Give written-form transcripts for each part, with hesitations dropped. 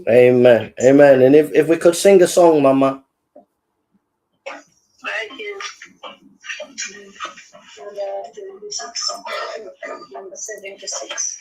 Amen. Amen. And if we could sing a song, Mama. Thank you. Number 76.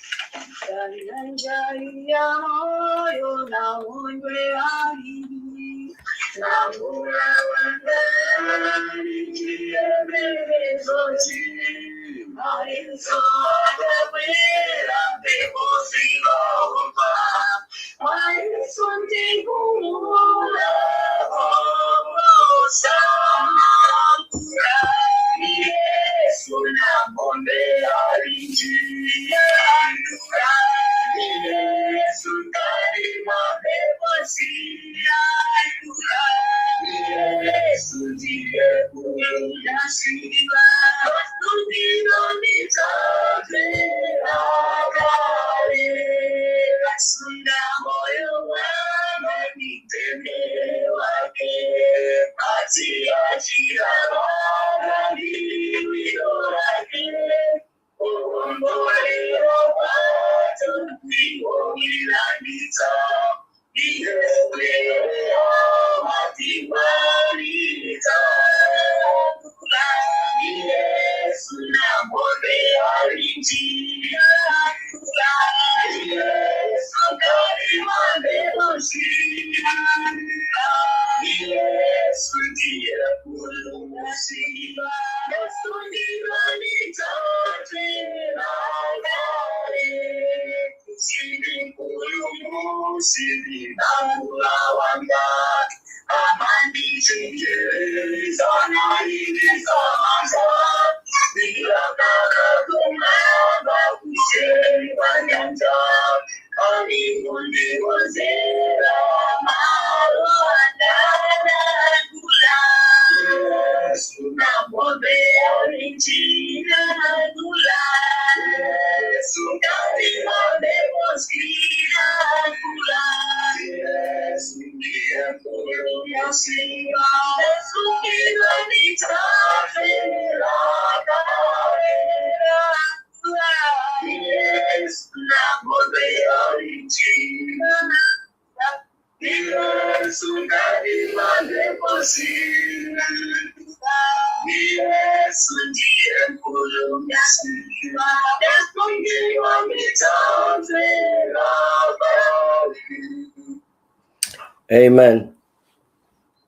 Amen.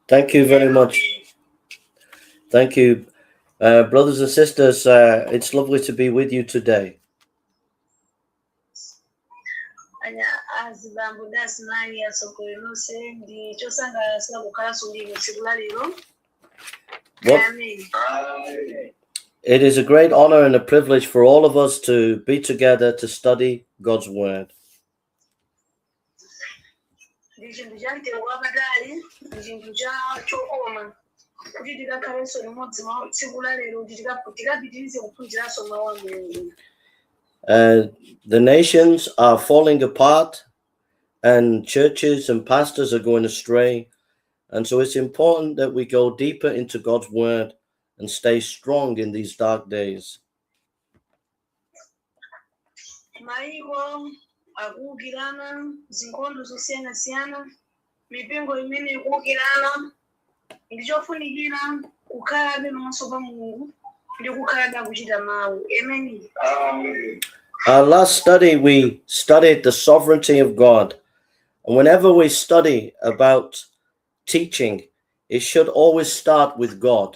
Thank you very much. Thank you. Brothers and sisters, it's lovely to be with you today. It is a great honor and a privilege for all of us to be together to study God's Word. The nations are falling apart and churches and pastors are going astray. And so it's important that we go deeper into God's Word and stay strong in these dark days. Last study, we studied the sovereignty of God. And whenever we study about teaching, it should always start with God.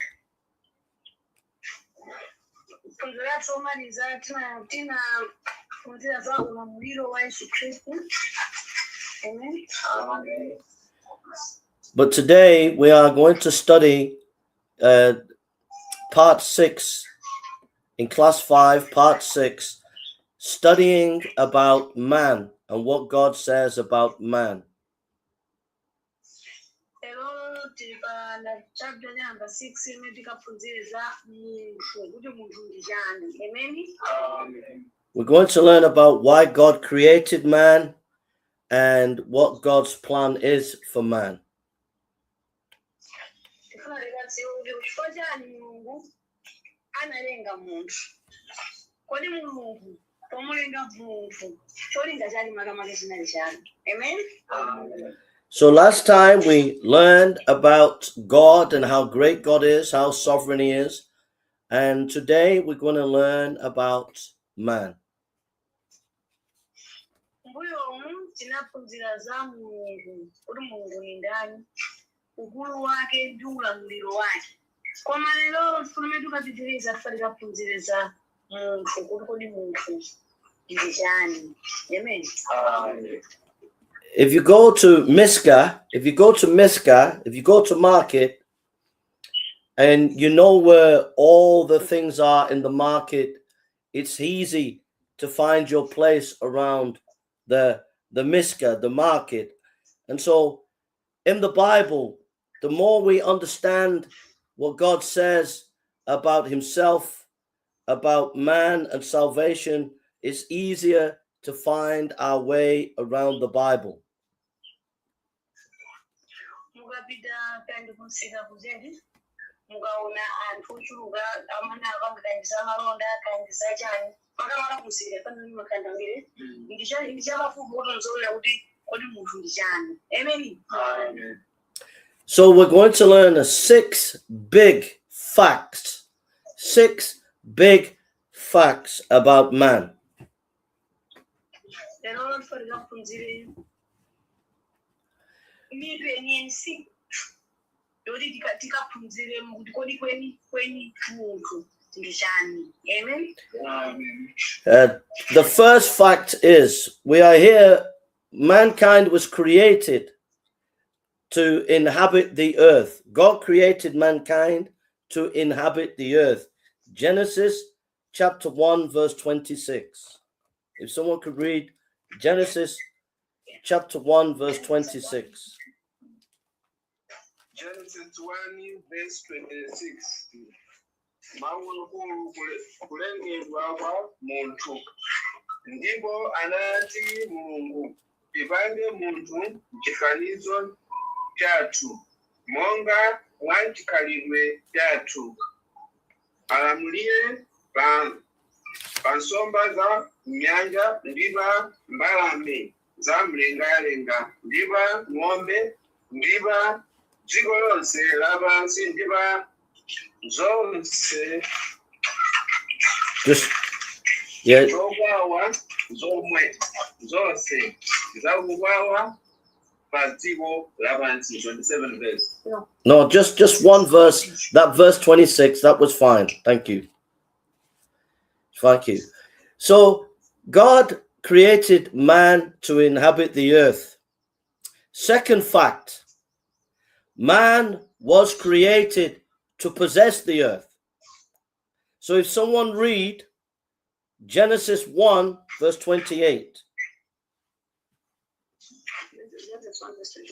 But today we are going to study part 6 in class 5, part 6, studying about man and what God says about man. Lero tipana chapter number 6 imene tikaphunzira munthu kuti munthu ndi chani. Amen. We're going to learn about why God created man and what God's plan is for man. Tifuna tikadziwa kuti chifukwa chani Mulungu analenga munthu. Kodi Mulungu pomulenga munthu cholinga chake makamaka chinali chani. Amen. So last time we learned about God and how great God is, how sovereign he is. And today we're going to learn about man. Mbuyomu tinaphunzira za Mulungu, kuti Mulungu ni ndani, ukulu wake ndi ulamuliro wake. Koma lero tifuna tukapitiriza tikaphunzire za munthu, kuti kodi munthu ndi chani. Amen. If you go to Miska, if you go to market, and you know where all the things are in the market, it's easy to find your place around the Miska, the market. And so in the Bible, the more we understand what God says about himself, about man and salvation, it's easier to find our way around the Bible. Mukapita kandi kunsika kuzeni, mukaona anthu ochuluka amene akangiza malonda akangiza chani, makamaka kusika panani makandangire, ndi chamafumu otonzolera kuti kodi munthu ndi chani. Amen. So we're going to learn 6 big facts about man. Lero tikaphunzire mitu yenyensi yoti tikaphunzire kuti kodi kweni munthu ndi chani. Amen. The first fact is we are here, mankind was created to inhabit the earth. God created mankind to inhabit the earth. Genesis chapter 1 verse 26. If someone could read Genesis chapter 1 verse 26. Genesis 1 verse 26. Mulungu kulengedwa kwa munthu. Ndipo anati Mulungu tipange munthu chifanizo chathu, monga mwa chikhalidwe chathu, alamulire pa nsomba za nyanja ndi pa mbalame za mlengalenga ndi pa ng'ombe ndi pa dziko lonse lapansi ndi pa zonse zokwawa zomwe zonse zakukwawa pa dziko lapansi. 27 verse. No, just one verse. That verse 26, that was fine. Thank you. So God created man to inhabit the earth. Second fact, man was created to possess the earth. So if someone read Genesis 1 verse 28. Genesis 1 verse 28.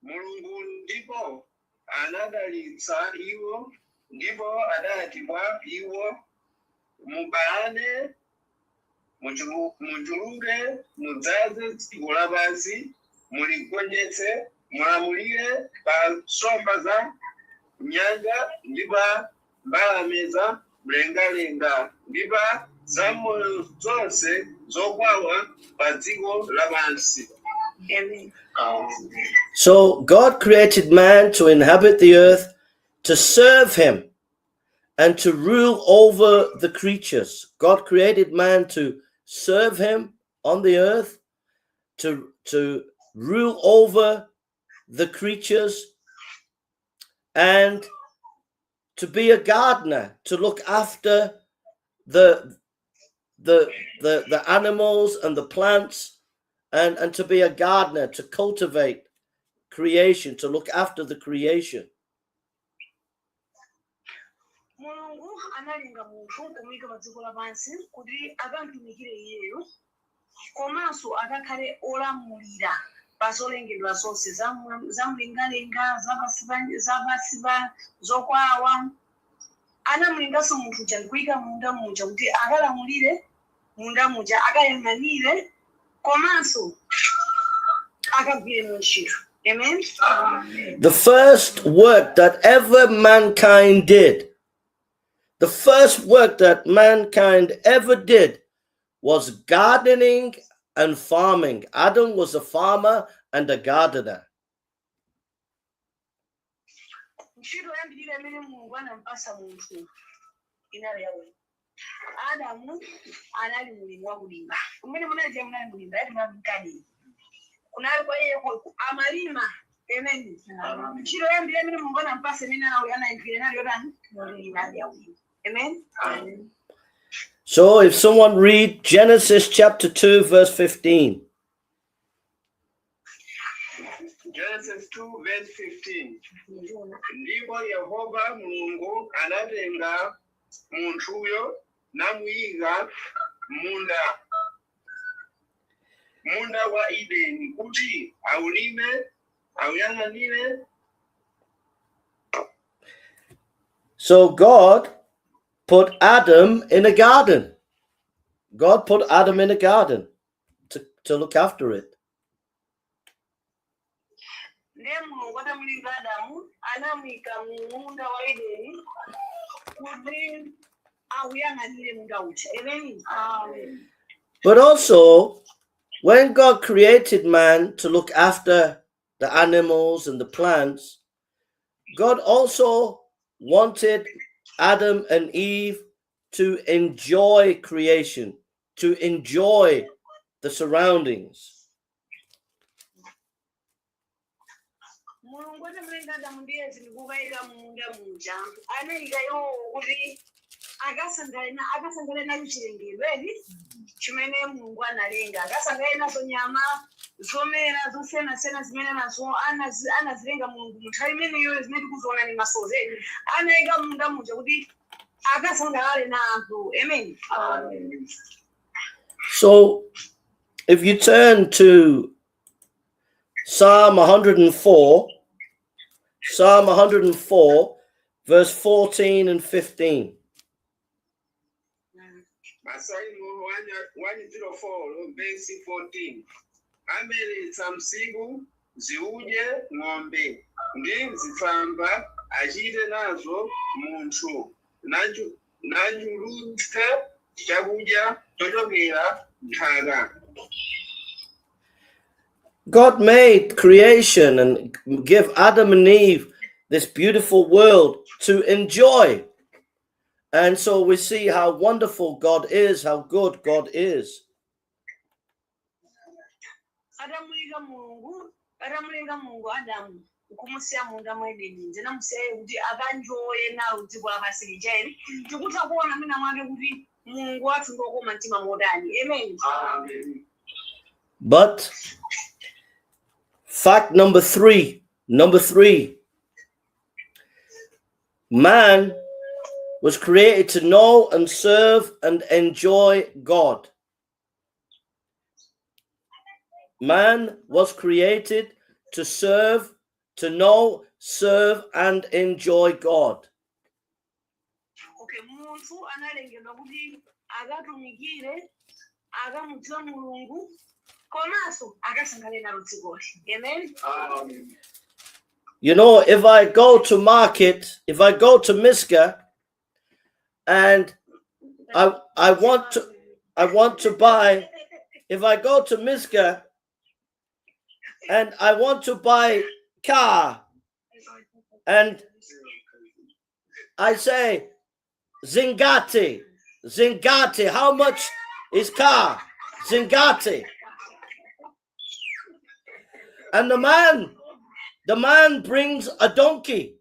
Mulungu ndipo anadalitsa iwo, ndipo adati kwa iwo, mubalane, muchuluke, mudzaze dziko lapansi, muligonjetse, mulamulire pa nsomba za nyanja ndi pa mbalame za mlengalenga ndi pa zamoyo zonse zokwawa pa dziko lapansi. Amen. So God created man to inhabit the earth, to serve him, and to rule over the creatures. God created man to serve him on the earth, to rule over the creatures, and to be a gardener, to look after the animals and the plants, and to be a gardener, to cultivate creation, to look after the creation. Mulungu analenga munthu kumuyika pa dziko lapansi kuti akamtumikire iyeyo komanso akakhale olamulira pa zolengedwa zonse zamlengalenga zapasipa zokwawa. Anamulinganso munthu uja ndikuyika munda muja kuti akalamulire munda muja, akayang'anire komanso akagwire mu ntchito. Amen. The first work that ever mankind did, the first work that mankind ever did was gardening and farming. Adam was a farmer and a gardener. Ntchito yambirira imene Mulungu anampasa munthu inali yawe. Adamu anali mulimi wa kulima. Kumene munali kulimba yati mabukani. Kunali kwa yeye amalima. Amen. Ntchito yambirira imene Mulungu anampasa imene anayigwira nayo yotani? Inali yawe. Amen. Amen. So if someone read Genesis chapter 2 verse 15. Genesis 2 verse 15. Ndipo Yehova Mulungu anatenga munthuyo namuyika munda wa Edeni kuti awulime awuyang'anire. So God put Adam in a garden. God put Adam in a garden to look after it. Mulungu atamulinga Adamu anamuyika munda wa Edeni kuti awuyang'anire munda uja. Amen. But also, when God created man to look after the animals and the plants, God also wanted Adam and Eve to enjoy creation, to enjoy the surroundings. Mulungu atamulinga Adamu ndiye zilikubayika munda muja. Anayika yo kuti akasangale nacho chilengedwe chimene Mulungu analenga. Akasangale nazo nyama zomera zosiyanasiyana zimene nazo anazilenga Mulungu munthawi imeneyo zimene tikuziona ndi maso athu. Anayika munda muja kuti akasangale nazo. Amen. Amen. So if you turn to Psalm 104, verse 14 and 15. Masalimo 104 verse 14. Ameretsa msipu ziudye ng'ombe ndi zitsamba achite nazo munthu nachulutse chakudya chochokera m'nthaka. God made creation and gave Adam and Eve this beautiful world to enjoy. And so we see how wonderful God is, how good God is. Atamulinga Mulungu Adamu ukumusiya munda mwa Edeni nje namusiya kuti akanjoye nawo dziko lapansi lijeli tikuti akuona mina mwake kuti Mulungu wathu ndokoma mtima modani. Amen. Amen. But fact number three, man was created to know and serve and enjoy God. Man was created to serve, to know, serve, and enjoy God. Okay, munthu analengedwa kuti akatumikire, akamudziwa Mulungu, komanso akasangale nalo dziko. Amen. Amen. You know, if I go to market, if I go to Miska, and I want to buy, if I go to Miska and I want to buy car, and I say, Zingati, how much is car? Zingati. And the man brings a donkey.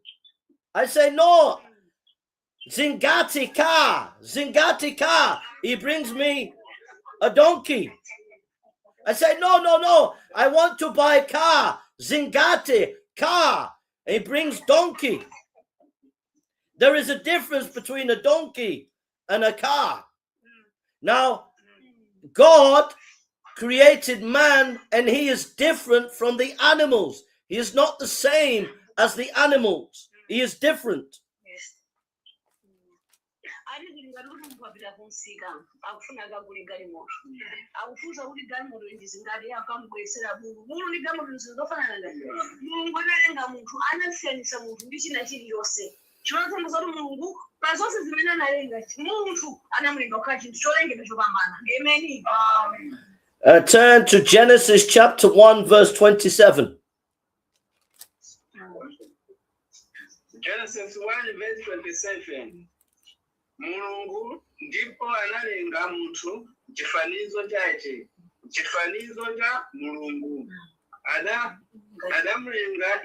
I say, no, Zingati car. He brings me a donkey. I say, no, I want to buy car. Zingati car. And he brings donkey. There is a difference between a donkey and a car. Now, God created man, and he is different from the animals. He is not the same as the animals. He is different. Yes. Ali ndingati kuti munthu apita kunsika akufuna akagule galimoto akufunsa kuti galimoto ndizingati akamubwesera bulu ndi galimoto zizofanana ngati mulungu analenga munthu anasiyanisa munthu ndi china chiliyonse chinotsimikiza kuti mulungu pa zonse zimene analenga munthu anamulenga kukhala chinthu cholengedwa chopambana. Amen. Turn to Genesis chapter 1 verse 27. Genesis 1 verse 27. Mulungu ndipo analenga munthu chifanizo chache, chifanizo cha Mulungu. Adamulenga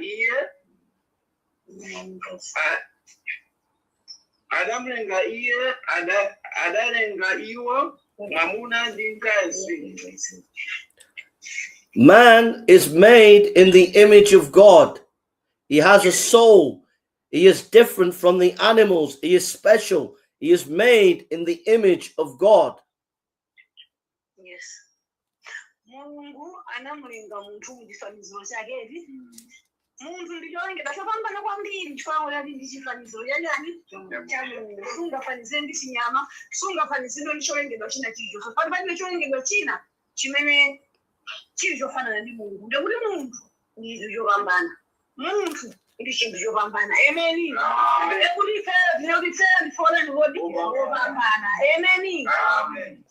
iye, adalenga iwo mwamuna ndi mkazi. Man is made in the image of God. He has a soul. He is different from the animals. He is special. He is made in the image of God. Yes. Mulungu anamulenga munthu muchifanizo chake. Munthu ndichilengedwa chopambana kwambiri chifukwa ndi chifanizo chachani cha Mulungu. Sungafanize ndi chinyama, sungafanize ndi cholengedwa china chilichonse. Palibe cholengedwa china chimene chili chofanana ndi Mulungu. Ndikuti munthu ndi chinthu chopambana. Munthu ndi chinthu chopambana. Amen. Amen.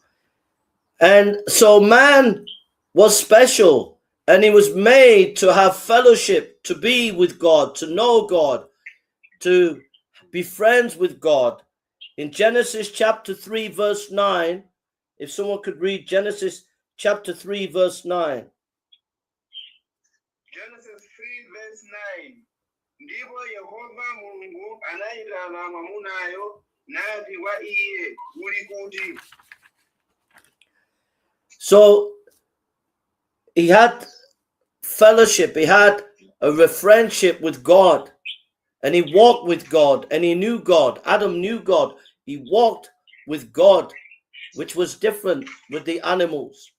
And so man was special, and he was made to have fellowship, to be with God, to know God, to be friends with God. In Genesis chapter 3 verse 9, if someone could read Genesis chapter 3 verse 9. Genesis 3 verse 9. Ndipo Yehova Mulungu anayitana mwamunayo nati kwa iye uli kuti. So he had fellowship, he had a friendship with God, and he walked with God, and he knew God. Adam knew God. He walked with God, which was different with the animals.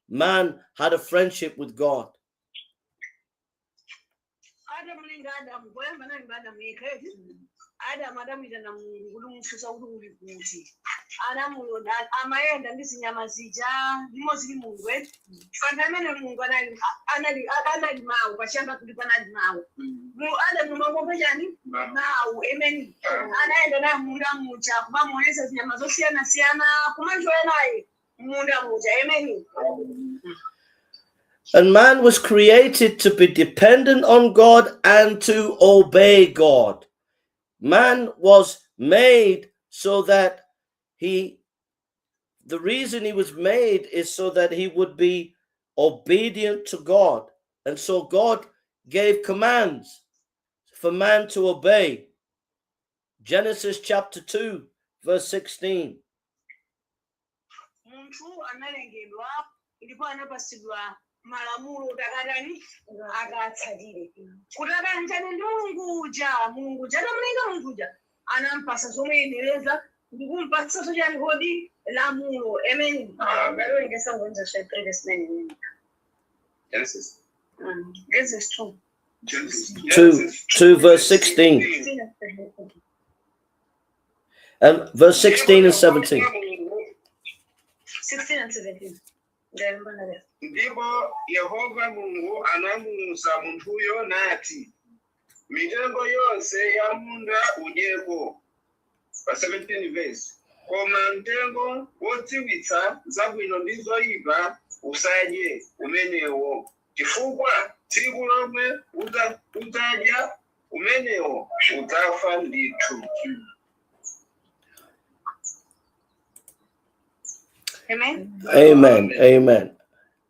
Man had a friendship with God. Adamuitana Mulungu kuti mufunsa kuti uli kuti. Anamulonda amayenda ndi zinyama zija ndimo zili Mulungu. Panthawi imene Mulungu anali mawu pachiyamba kuti panali mawu. Adamu mangombe chani? Mawu. Amen. Anayenda naye munda muja kumamuonesa zinyama zosiyanasiyana kumanjoya naye munda muja. Amen. And man was created to be dependent on God and to obey God. Man was made so that the reason he was made is so that he would be obedient to God. And so God gave commands for man to obey. Genesis chapter 2, verse 16. Munthu analengedwa ndipo anapasidwa malamulo takatani akatsatire kuti akanjani ndi Mulungu atamulenga munthu uja anampasa zomuyenereza ndi kumpasa zochani kodi lamulo. Amen. Ngalolengesa ngonza chapter 9. Genesis. Genesis 2. 2 verse 16. And verse 16 and 17. 16 and 17. Ndipo Yehova Mulungu anamuwuza munthuyo nati, mitengo yonse ya munda udyeko. Verse 17 verse. Koma mtengo wodziwitsa zabwino ndi zoyipa usadye umenewo, chifukwa tsiku lomwe udzadya umenewo udzafa ndithu. Amen. Amen. Amen.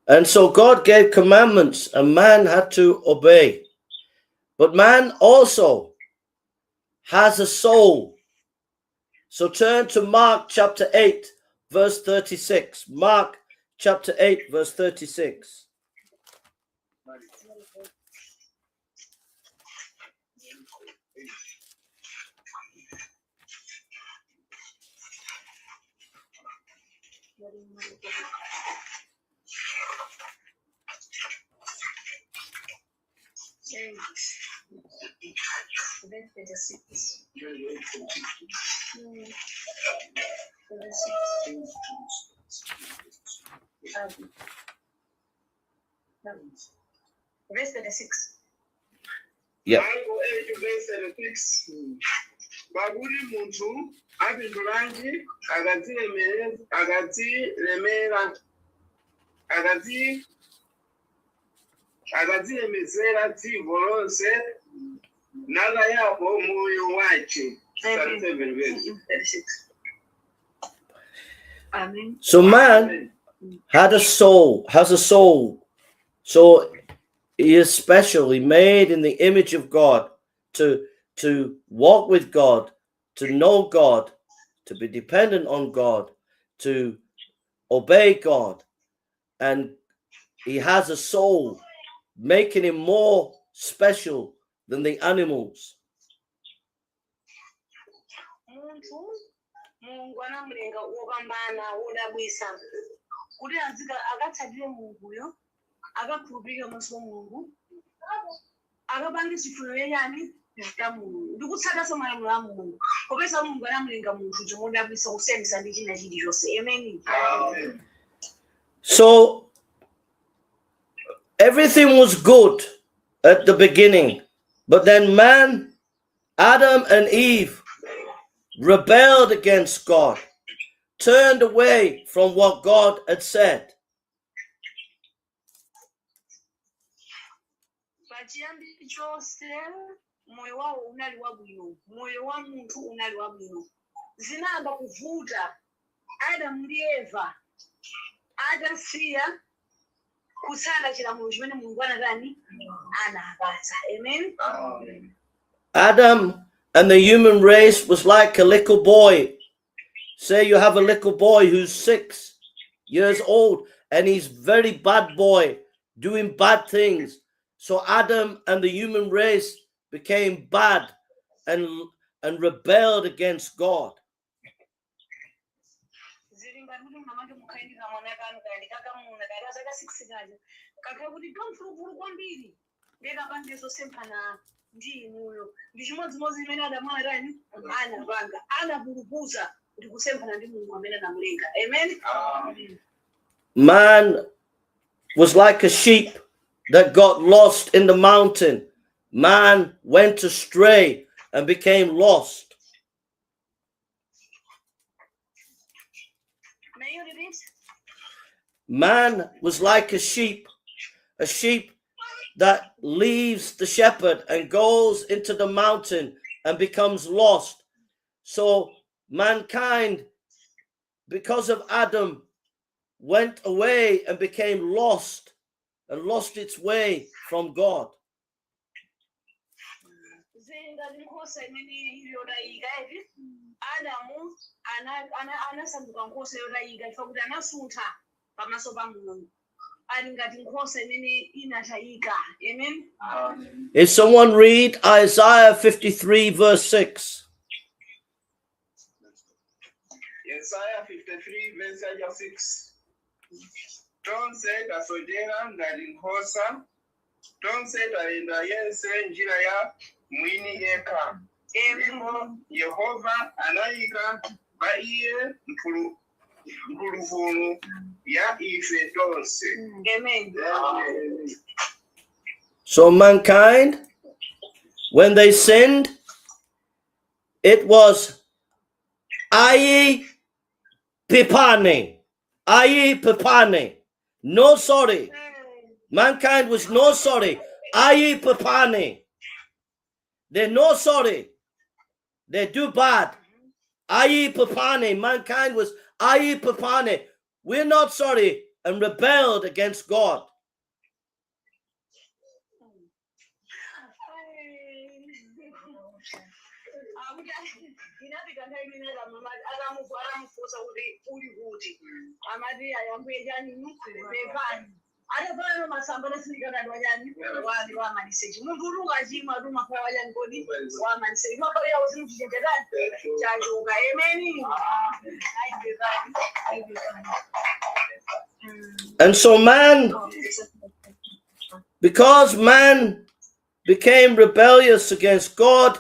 And so God gave commandments and man had to obey. But man also has a soul. So turn to Mark chapter 8, verse 36. Mark chapter 8, verse 36. Verse 36. Verse 36. Yeah. Bible 8 verse 36. Pakuti munthu apindulanji akadzilemezera dziko lonse nakayapo moyo wace. 37 verse. 36. Amen. So man has a soul. So he is specially made in the image of God to walk with God, to know God, to be dependent on God, to obey God. And he has a soul, making him more special than the animals. Mulungu anamulenga wopambana wodabwisa kuti akatsatire Mulunguyo akakhulupirira mwa Mulungu akapanga chifuniro yani ya Mulungu ndikutsata malamulo a Mulungu popeza Mulungu anamulenga munthu chomodabwisa kusiyana ndi china chilichonse. Amen. So everything was good at the beginning, but then man, Adam and Eve, rebelled against God, turned away from what God had said. Pachiyambi chose moyo wawo unali wabwino, moyo wa munthu unali wabwino. Zinayamba kuvuta Adamu ndi Eva adasiya kutsata chilamulo chimene Mulungu anatani anapatsa. Amen. Adam and the human race was like a little boy. Say you have a little boy who's 6 years old and he's very bad boy doing bad things. So Adam and the human race became bad and rebelled against God. Amen. Man was like a sheep that got lost in the mountain. Man went astray and became lost. Man was like a sheep that leaves the shepherd and goes into the mountain and becomes lost. So mankind, because of Adam, went away and became lost and lost its way from God. If someone read Isaiah 53 verse 6. Isaiah 53 verse 6. Tonse tasojera ngati nkhosa, tonse tayenda yense njira ya mwini yekha. Ndipo Yehova anayika pa iye mphulupulu ya ife tonse. Amen. So mankind, when they sinned, it was ayi pipane, no sorry. Mankind was no sorry. Ayi pipane. They're no sorry. They do bad. Ayi pipane. Mankind was ayi pipane. We're not sorry and rebelled against God. And so man, because man became rebellious against God,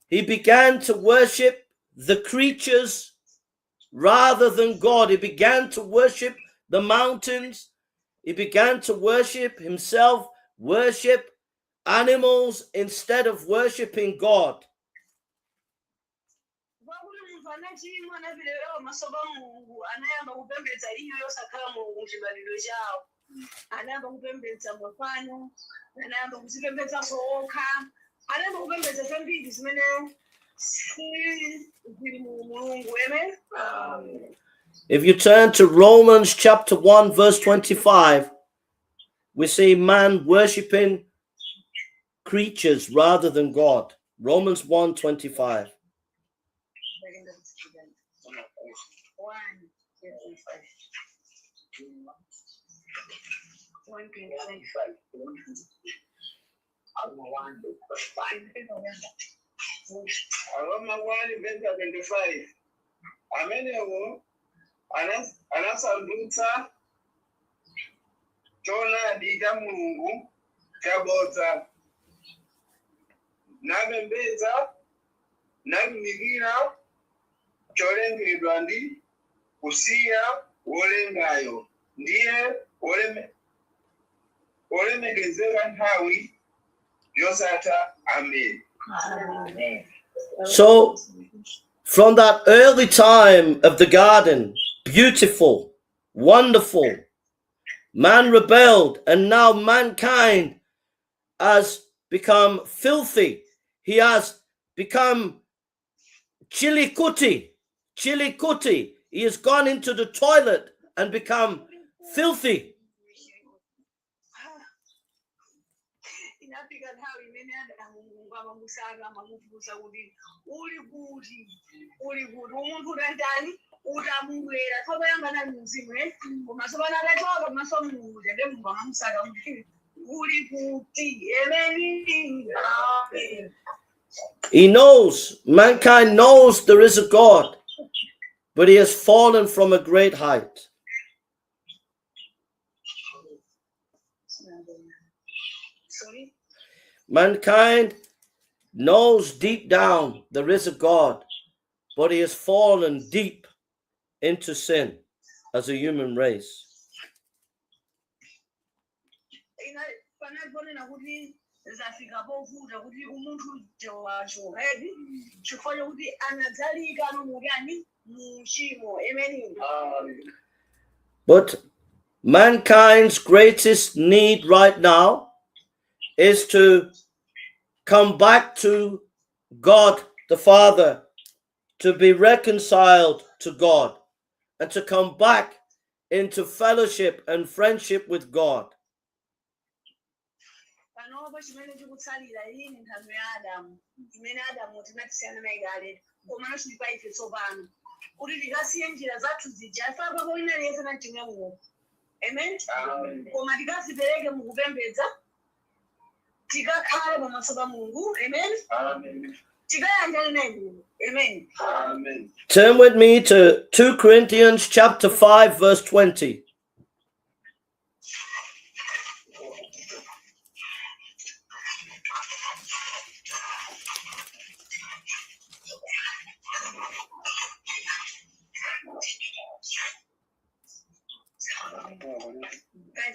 he began to worship the creatures rather than God. He began to worship the mountains. He began to worship himself, worship animals instead of worshiping God. Anayamba kupembedza mafano, anayamba kuzipembedza okha, anayamba kupembedza zambiri zimene zili mu Mulungu. Amen. If you turn to Romans chapter 1 verse 25, we see man worshipping creatures rather than God. Romans 1:25. Aroma 1:25. Amenewo anasandutsa choonadi cha Mulungu chabodza, napembedza natumikira cholengedwa ndi kusiya wolengayo, ndiye wolemekezedwa nthawi yosatha. Amen. So from that early time of the garden, beautiful, wonderful, man rebelled, and now mankind has become filthy. He has become chilikuti. He has gone into the toilet and become filthy. He knows, mankind knows there is a God, but he has fallen from a great height. Mankind knows deep down there is a God, but he has fallen deep into sin as a human race. But mankind's greatest need right now is to come back to God the Father, to be reconciled to God, and to come back into fellowship and friendship with God. Amen. Amen. Amen. Turn with me to 2 Corinthians chapter 5 verse 20.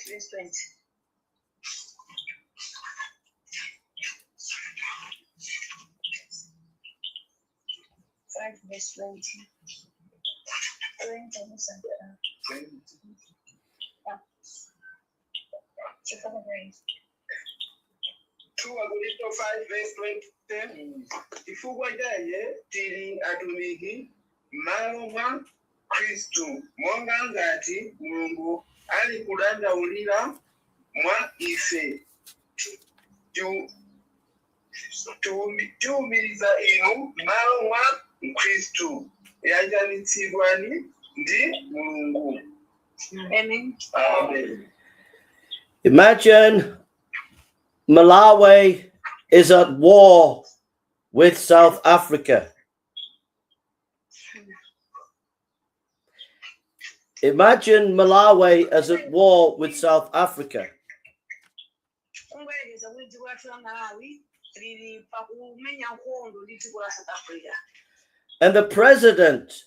Verse 20. Verse 20. Kukumbukira 5 verse 20. Chifukwa chaye tili atumiki m'malo mwa Khristu, monga ngati Mulungu ali kudandaulira mwa ife. Tiwumiriza inu m'malo mwa Khristu, yajanitsidwani ndi Mulungu. Amen. Amen. Imagine Malawi is at war with South Africa. Imagine Malawi as at war with South Africa. kungoyerekeza kuti dziko lathu la Malawi lili pakumenya nkhondo ndi dziko la South Africa. And the president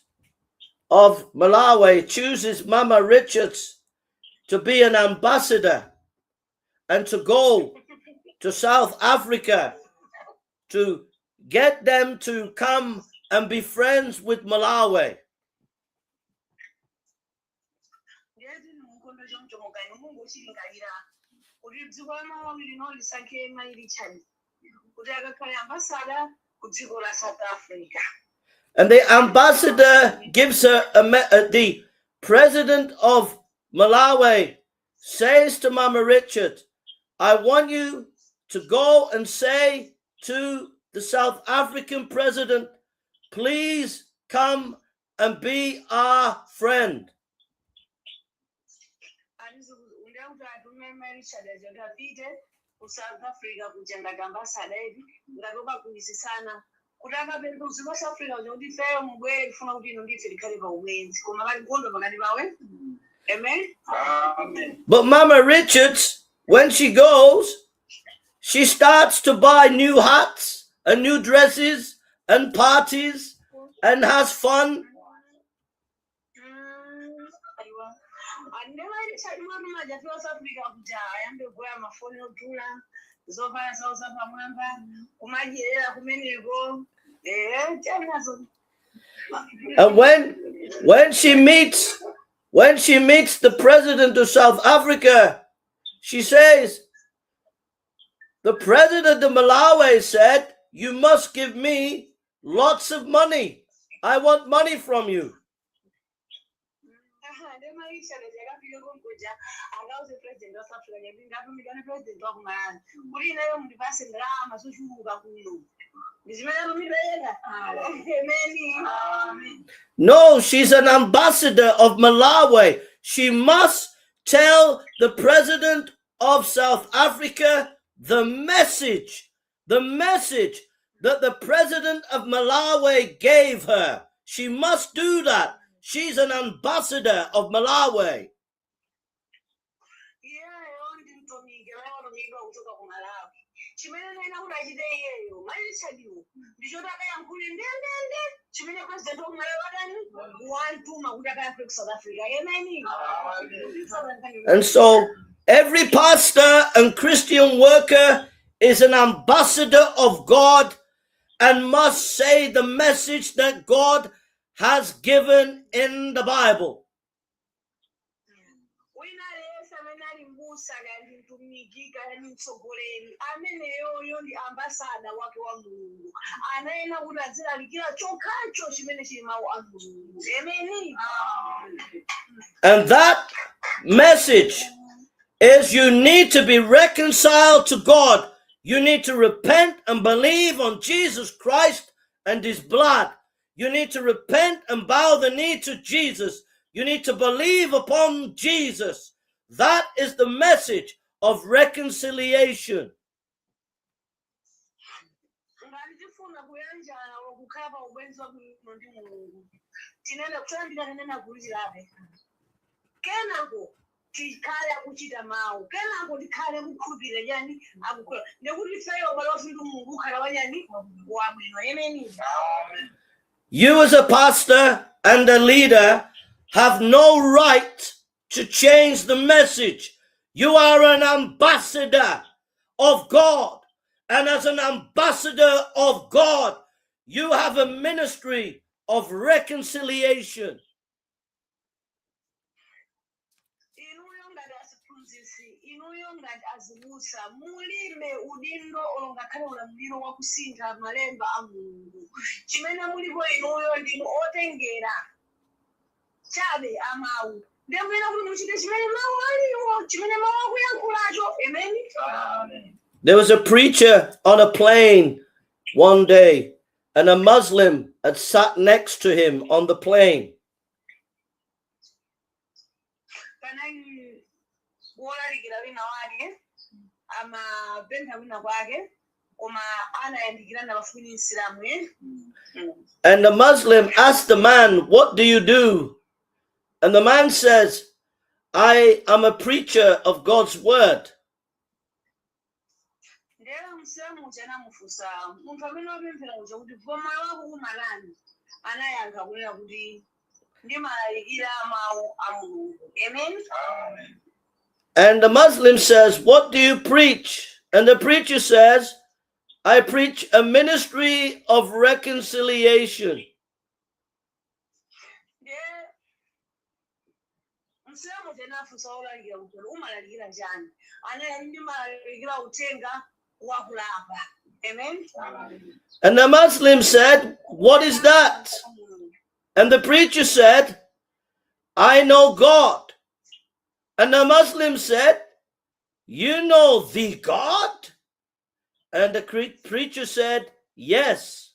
of Malawi chooses Mama Richards to be an ambassador and to go to South Africa to get them to come and be friends with Malawi. And the ambassador gives her the president of Malawi says to Mama Richard, I want you to go and say to the South African president, please come and be our friend. But Mama Richards, when she goes, she starts to buy new hats and new dresses and parties and has fun. And when she meets the president of South Africa, she says, the president of Malawi said, you must give me lots of money. I want money from you. No, she's an ambassador of Malawi. She must tell the president of South Africa the message that the president of Malawi gave her. She must do that. She's an ambassador of Malawi. And so every pastor and Christian worker is an ambassador of God and must say the message that God has given in the Bible. And that message is you need to be reconciled to God. You need to repent and believe on Jesus Christ and his blood. You need to repent and bow the knee to Jesus. You need to believe upon Jesus. That is the message of reconciliation. You as a pastor and a leader have no right to change the message. You are an ambassador of God. And as an ambassador of God, you have a ministry of reconciliation. There was a preacher on a plane one day, and a Muslim had sat next to him on the plane. And the Muslim asked the man, "What do you do?" And the man says, "I am a preacher of God's word." Ndera msemu jana mufusa munthu amene wapemphera uja kuti moyo wako umalani anayankha kunena kuti ndimalalikira mawu a Mulungu. Amen. And the Muslim says, what do you preach? And the preacher says, I preach a ministry of reconciliation. Msemu jana afusa olalikira kuti umalalikira njani anayankha ndimalalikira uthenga wa kulapa. Amen. And the Muslim said, what is that? And the preacher said, I know God. And the Muslim said, you know the God? And the preacher said, yes.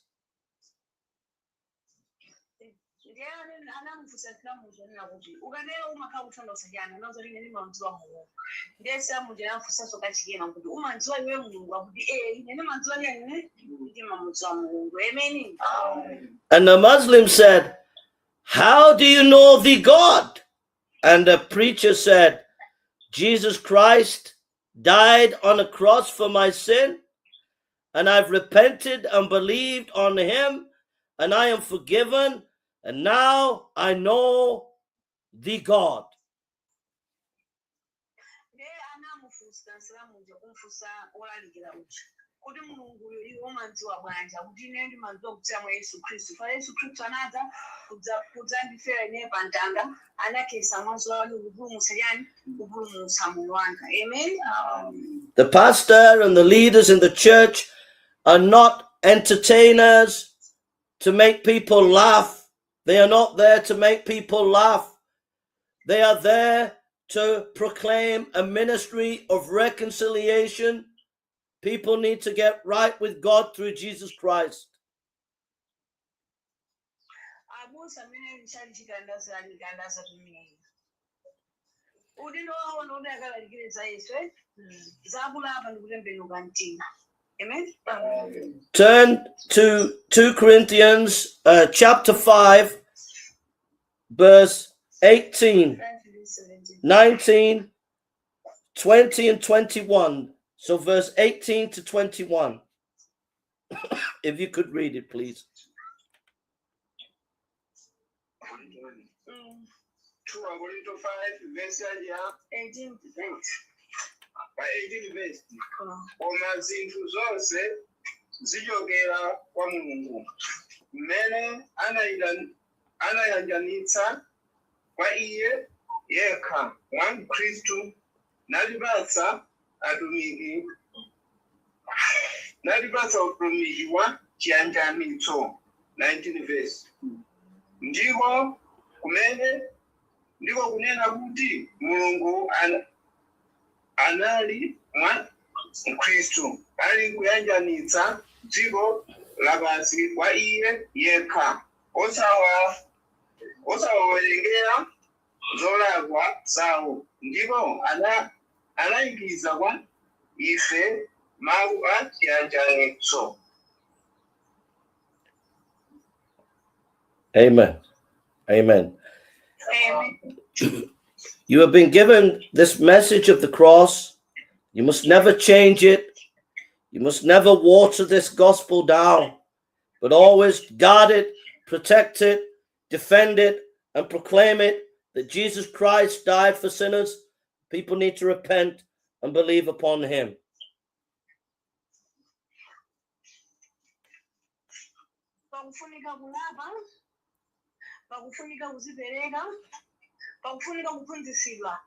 And the Muslim said, how do you know the God? And the preacher said, Jesus Christ died on a cross for my sin, and I've repented and believed on him, and I am forgiven, and now I know the God. Kuti Mulungu womanziwa bwanja kuti ine ndimanziwa kuti amwe Yesu Kristu fa Yesu Kristu anaza kudzandifera ine pantanda anakesa mwanzo wake kupulumutsa yani kupulumutsa moyo wanga. Amen. The pastor and the leaders in the church are not entertainers to make people laugh. They are not there to make people laugh. They are there to proclaim a ministry of reconciliation. People need to get right with God through Jesus Christ. Turn to 2 Corinthians chapter 5, verse 18, 19, 20, and 21. So verse 18 to 21. If you could read it, please. 2 Corinthians 5, verse 18 verse. Koma zinthu zonse zichokera kwa Mulungu, mmene anayanjanitsa kwa iye yekha mwa Khristu natipatsa utumiki wa chiyanjanitso. 19 verse. Ndiko kunena kuti Mulungu anali mwa Khristu ali kuyanjanitsa dziko lapansi kwa iye yekha osawawerengera zolakwa zawo, ndipo anayikiza kwa ife mawu a chiyanjanitso. Amen. Amen. You have been given this message of the cross. You must never change it. You must never water this gospel down, but always guard it, protect it, defend it, and proclaim it that Jesus Christ died for sinners. People need to repent and believe upon him. Pakufunika kuzipereka, pakufunika kuphunzitsidwa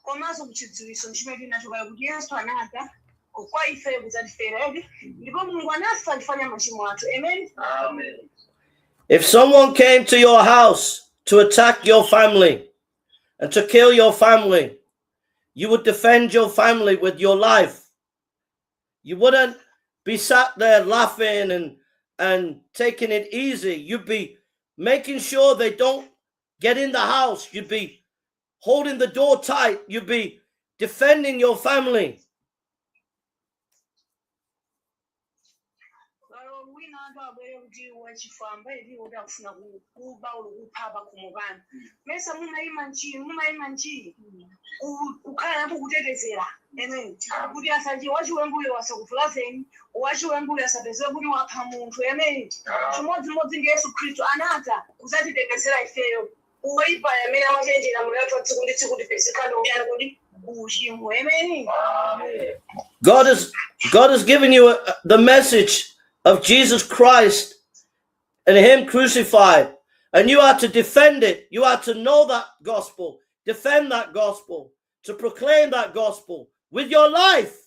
komanso kuchidziwitso chimene tinachoka kuti Yesu anaza kwa ife kudzatifera ndipo Mulungu anafa chifukwa machimo athu. Amen. Amen. If someone came to your house to attack your family and to kill your family, you would defend your family with your life. You wouldn't be sat there laughing and taking it easy. You'd be making sure they don't get in the house. You'd be holding the door tight. You'd be defending your family. kuti wachifamba ili udafuna kuba ulukupapa kumubana mesa mumayima nchi ukhala napo kutetezera amen kuti asaji wachiwembuyo wasakuvulazeni wachiwembuyo asapezere kuti wapha munthu amen chimodzimodzi ndi Yesu Khristu anadza kuzatitetezera ifeyo uwoipa amene amachenjera moyo wathu tsiku ndi tsiku tipesekana uyani kuti uchimo amen. God has given you the message of Jesus Christ and him crucified, and you are to defend it. You are to know that gospel, defend that gospel, to proclaim that gospel with your life.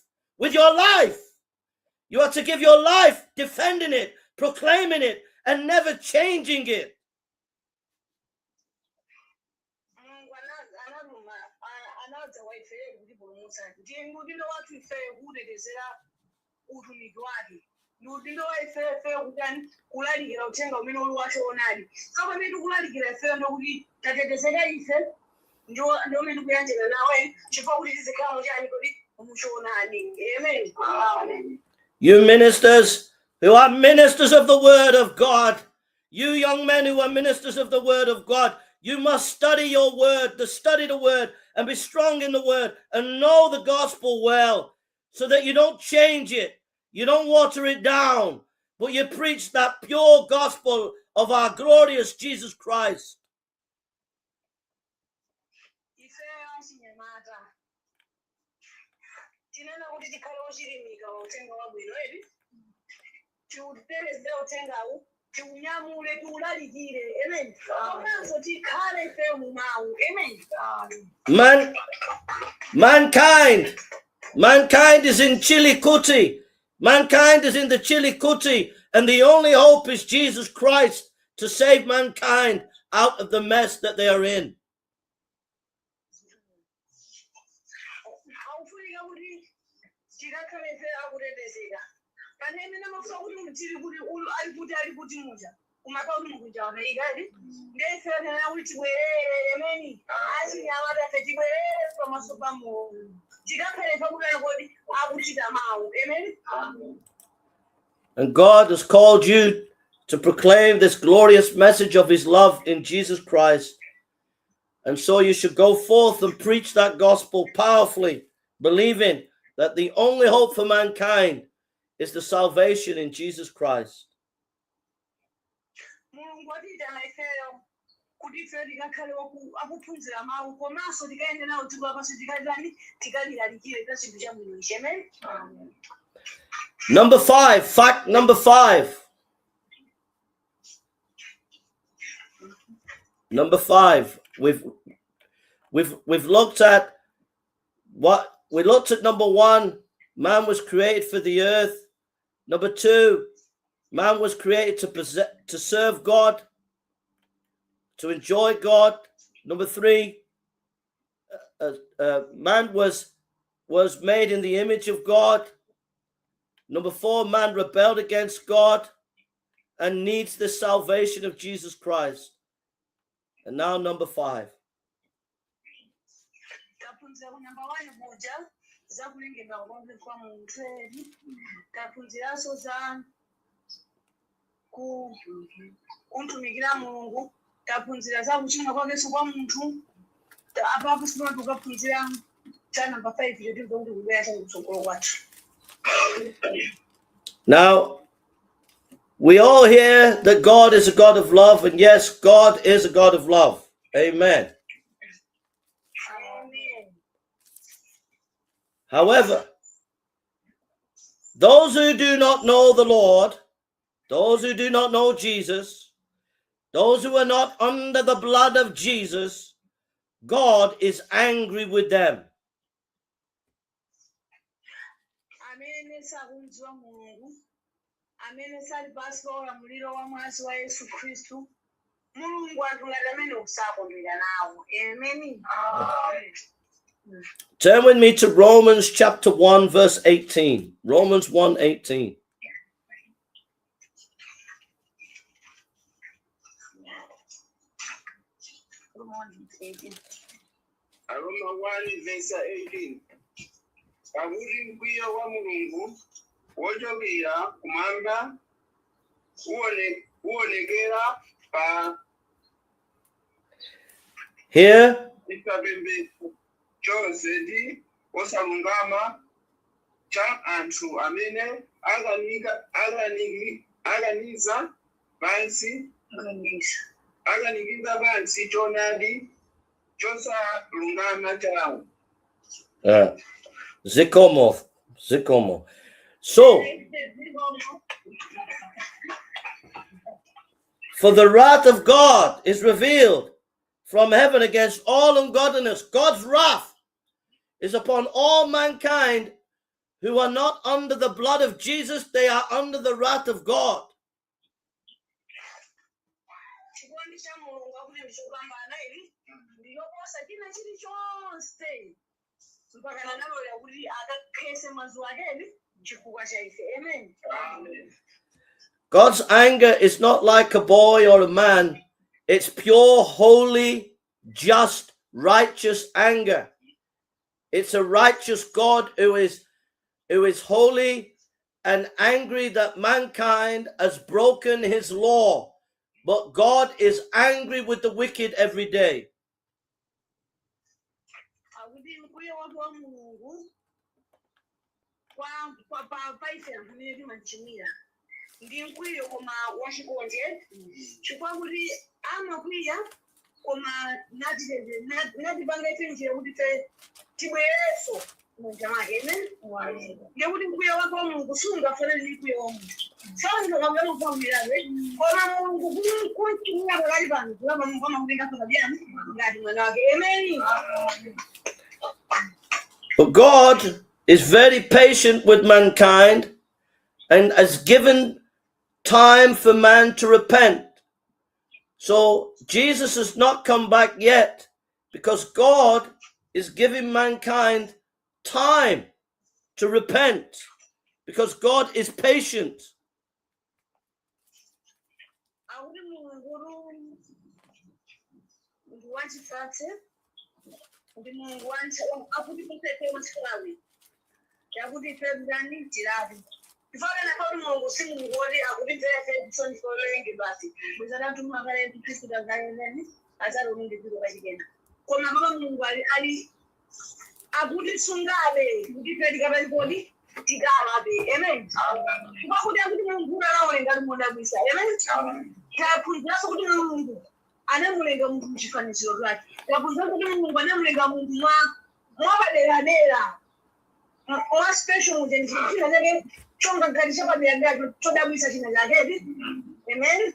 You are to give your life defending it, proclaiming it, and never changing it. Ndindo waifefe kutani kulalikira utenga umene uli wachoonadi kama mimi ndikulalikira ife ndokuti tatetezeka ife ndio mimi ndikuyanjira nawe chifukwa kuti tizikhala mujani kuti muchoonadi amen. You ministers who are ministers of the word of God, you young men who are ministers of the word of God, you must study your word, study the word and be strong in the word and know the gospel well so that you don't change it. You don't water it down, but you preach that pure gospel of our glorious Jesus Christ. Mankind is in Chili. Mankind is in the Chili Kuti, and the only hope is Jesus Christ to save mankind out of the mess that they are in. And God has called you to proclaim this glorious message of his love in Jesus Christ. And so you should go forth and preach that gospel powerfully, believing that the only hope for mankind is the salvation in Jesus Christ. Number 5, fact number 5. Number 5, we've looked at what we looked at. Number 1, man was created for the earth. Number 2, man was created to serve God, to enjoy God. Number 3, man was made in the image of God. Number 4, man rebelled against God and needs the salvation of Jesus Christ. And now number 5. Kukumbukira Mulungu taphunzira za uchimo kwake kwa Munthu apapo sima tukaphunzira cha number 5 yetu ndio kubera kutsogolo kwathu. Now, we all hear that God is a God of love, and yes, God is a God of love. Amen. Amen. However, those who do not know the Lord, those who do not know Jesus, those who are not under the blood of Jesus, God is angry with them. Turn with me to Romans chapter 1 verse 18. Romans 1:18. Aroma 1 verse 18. Pakuti mkwiyo wa Mulungu wochokera kumwamba uonekera pa Here, chipembedzo chonse ndi osalungama cha anthu amene akaniza pansi choonadi chosalungama chawo. Zikomo. So, for the wrath of God is revealed from heaven against all ungodliness. God's wrath is upon all mankind who are not under the blood of Jesus. They are under the wrath of God. God's anger is not like a boy or a man. It's pure, holy, just, righteous anger. It's a righteous God who is holy and angry that mankind has broken his law. But God is angry with the wicked every day. But God is very patient with mankind and has given time for man to repent. So Jesus has not come back yet because God is giving mankind time to repent because God is patient. Anamulenga Mungu mchifaniziro lwake. Yapunza kuti Mungu anamulenga Mungu mwapadera. Mwa special muje ndikira nake chonga ngalisha padera chodabwisa china chake. Amen.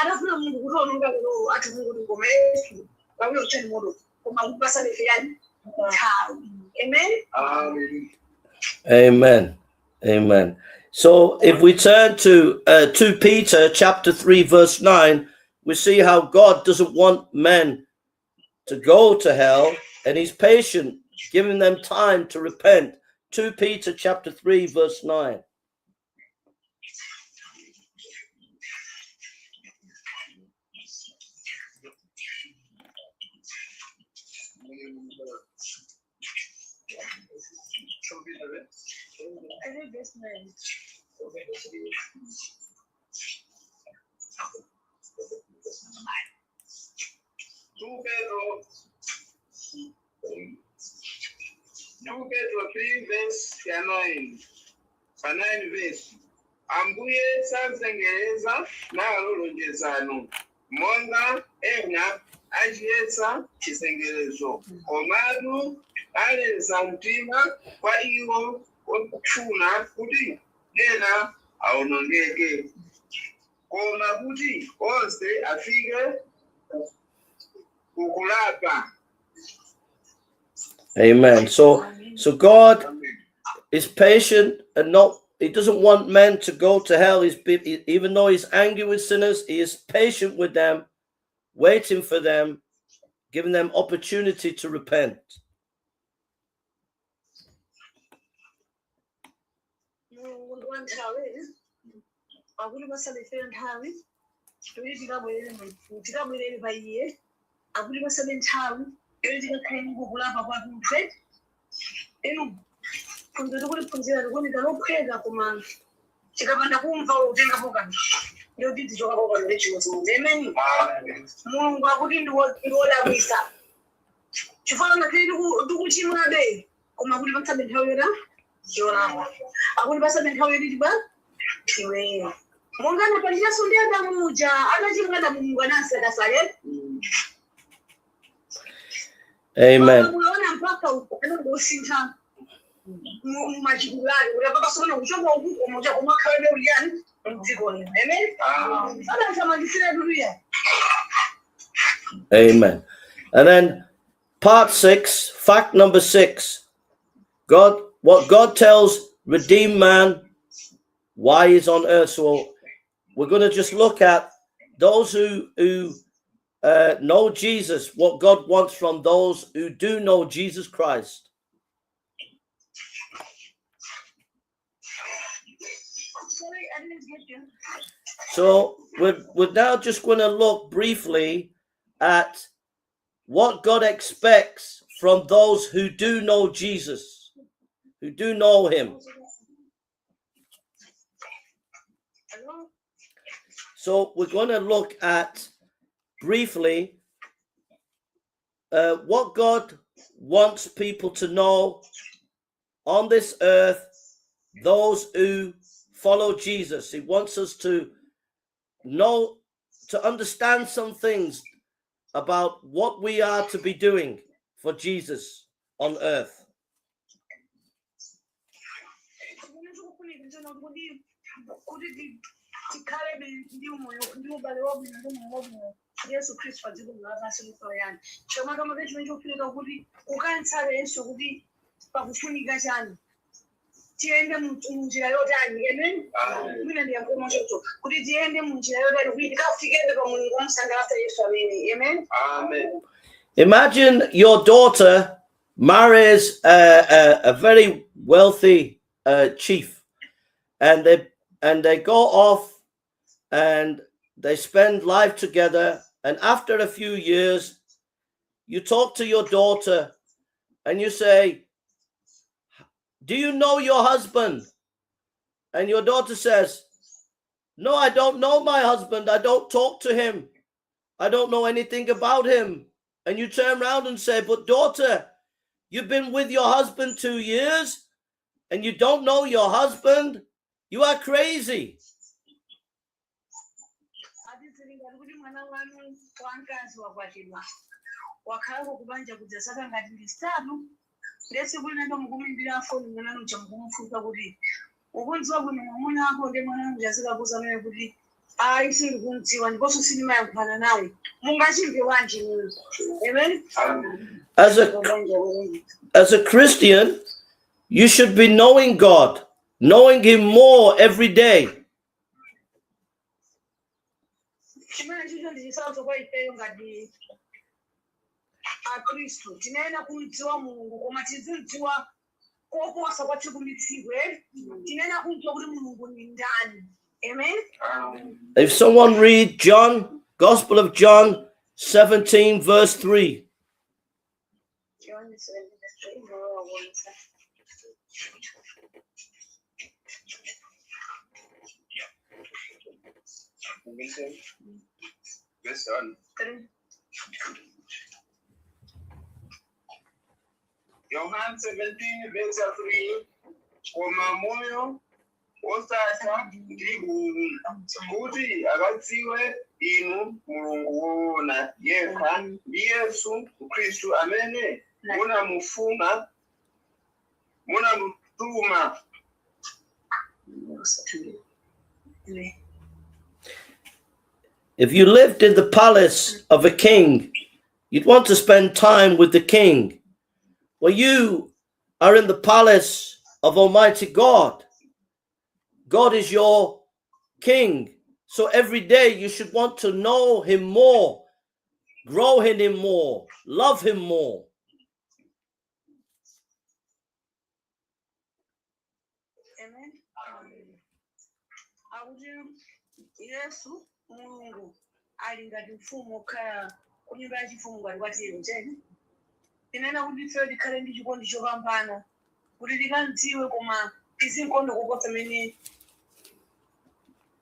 Anafuna Mungu kuti ononga lero ati Mungu ngomesi. Babulo kuchani modo. Koma kupasa lefeyani. Amen. Amen. So if we turn to 2 Peter chapter 3 verse 9, we see how God doesn't want men to go to hell, and he's patient, giving them time to repent. 2 Peter chapter 3 verse 9. Petro 3 verse 9. 9 verse. Ambuye sanzengereza nalo lonjezano. Monga ena ajiyesa chisengerezo. Komatu aleza mtima kwa iwo okufuna kuti ena aonongeke. Koma kuti onse afike kukulapa. Amen. So God is patient and he doesn't want men to go to hell. Even though he's angry with sinners, he is patient with them, waiting for them, giving them opportunity to repent. chikapanda kumva utenga poka ndio titi choka poka ndechimwe amen Mulungu akuti ndiwodabwisa chifukwa ngakili tikuchimwa be koma kuti pasabe nthawi yona yona akuti pasabe nthawi yoti ba iwe monga napandira sundi adamuja adachimwa da Mulungu anasi adasale Amen. muona mpaka unosintha mumachikulayo ulapaka sona kuchoka huko moja kwa makale uliani mdziko lino amen Amen. And then part 6, fact number 6. What God tells redeemed man why he's on earth. So we're going to just look at those who know Jesus, what God wants from those who do know Jesus Christ. Sorry, I didn't get you. So we're now just going to look briefly at what God expects from those who do know Jesus, who do know him. So we're going to look at briefly what God wants people to know on this earth, those who follow Jesus. He wants us to know, to understand some things about what we are to be doing for Jesus on earth. tiende munjira yotani amen mina ndiyakomoto kuti tiende munjira yotani kuti tikafikebe pa Mulungu amsangalasa Yesu amen Amen. Imagine your daughter marries a very wealthy chief, and they go off and they spend life together, and after a few years you talk to your daughter and you say, do you know your husband? And your daughter says, no, I don't know my husband. I don't talk to him. I don't know anything about him. And you turn around and say, but daughter, you've been with your husband 2 years and you don't know your husband? You are crazy. ndese kulinda mukumimbira foni mwana ucha mukumfuka kuti ukunziwa kuti mwana wako ndiye mwana mjazika kuzamene kuti isiri kumtsiwa ndiponso sinima yankhana naye mungachimve wanje nini amen As a Christian, you should be knowing God, knowing him more every day. chimene chicho ndichisazo kwa ifeyo ngati Kristu tinaenda kumdziwa Mulungu koma tizidziwa koposa kwa tikumitsigwe tinaenda kumdziwa kuti Mulungu ni ndani amen If someone read John, Gospel of John 17 verse 3. John 17 Verse 1. John 17 verse 3. Koma moyo osasa ndihulu kuti akadziwe inu Mulungu woona yekha ndi Yesu Kristu amene munamutuma. If you lived in the palace of a king, you'd want to spend time with the king. Well, you are in the palace of Almighty God. God is your king. So every day you should want to know him more, grow in him more, love him more. Amen. Yesu Mulungu ali ngati mfumu okhala ku nyumba ya chifumu ngati kwatero cheni tinena kuti ife tikhale ndi chikondi chopambana kuti tikandziwe koma tizinkondo kuposa mene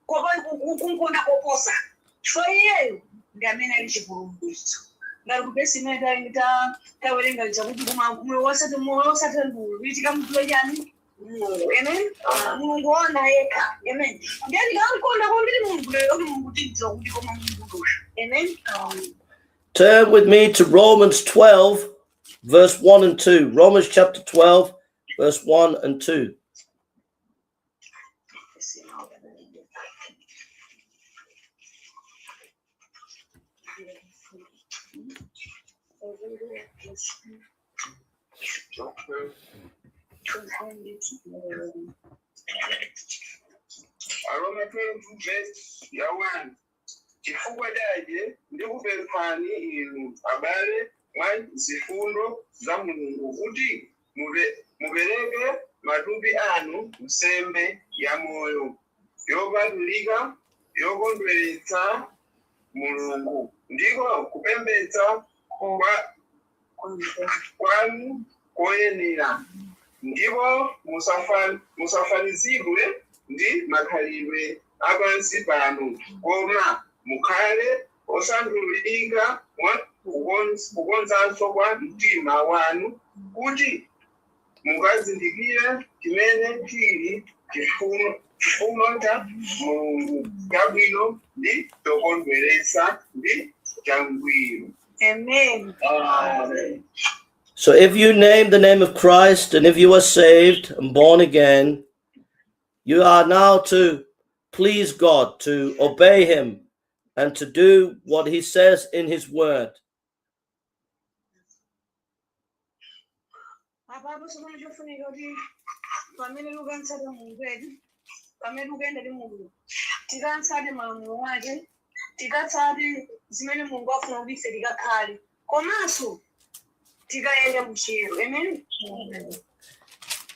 kumkonda koposa chifukwa iyeyo ndi amene ali chipulumutso ngati kupesi imene tawerenga chakuti moyo wasatandulu kuitika mtulo chani Mulungu. Amen. Mulungu ona yekha. Amen. Ndiye ndikamkonda kwambiri Mulungu lero Mulungu tidziwa kuti koma Mulungu dosha. Amen. Turn with me to Romans 12, verse 1 and 2. Romans chapter 12, verse 1 and 2. Aroma 12 verse ya 1. Chifukwa chaje ndikupemphani inu abale mwa zifundo za Mulungu kuti mupereke matupi anu nsembe ya moyo yopatulika yokondweretsa Mulungu ndiko kupembedza kwanu koyenera ndipo musafanizidwe ndi makhalidwe apansi pano koma mukhale osandulika kukonzanso kwa mtima wanu kuti mukazindikire chimene chili chifuno cha Mulungu chabwino ndi chokondweretsa ndi changwiro. Amen. Amen. So if you name the name of Christ and if you are saved and born again, you are now to please God, to obey him and to do what he says in his word.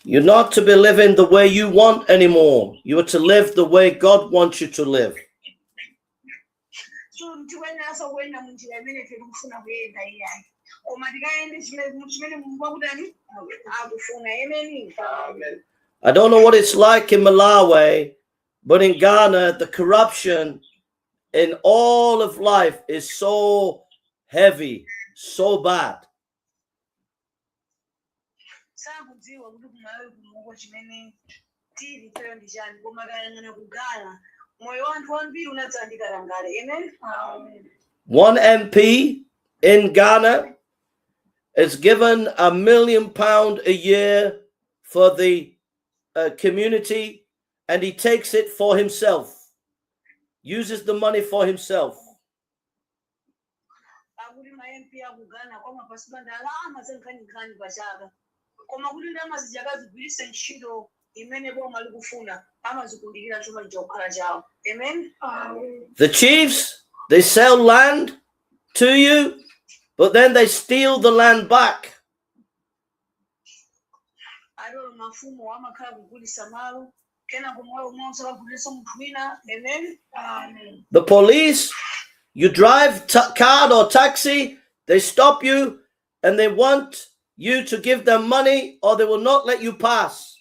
You're not to be living the way you want anymore. You are to live the way God wants you to live. I don't know what it's like in Malawi, but in Ghana, the corruption in all of life is so heavy, so bad. One MP in Ghana is given £1 million a year for the community, and he takes it for himself, uses the money for himself. The chiefs, they sell land to you, but then they steal the land back. The police, you drive car or taxi, they stop you and they want you to give them money or they will not let you pass.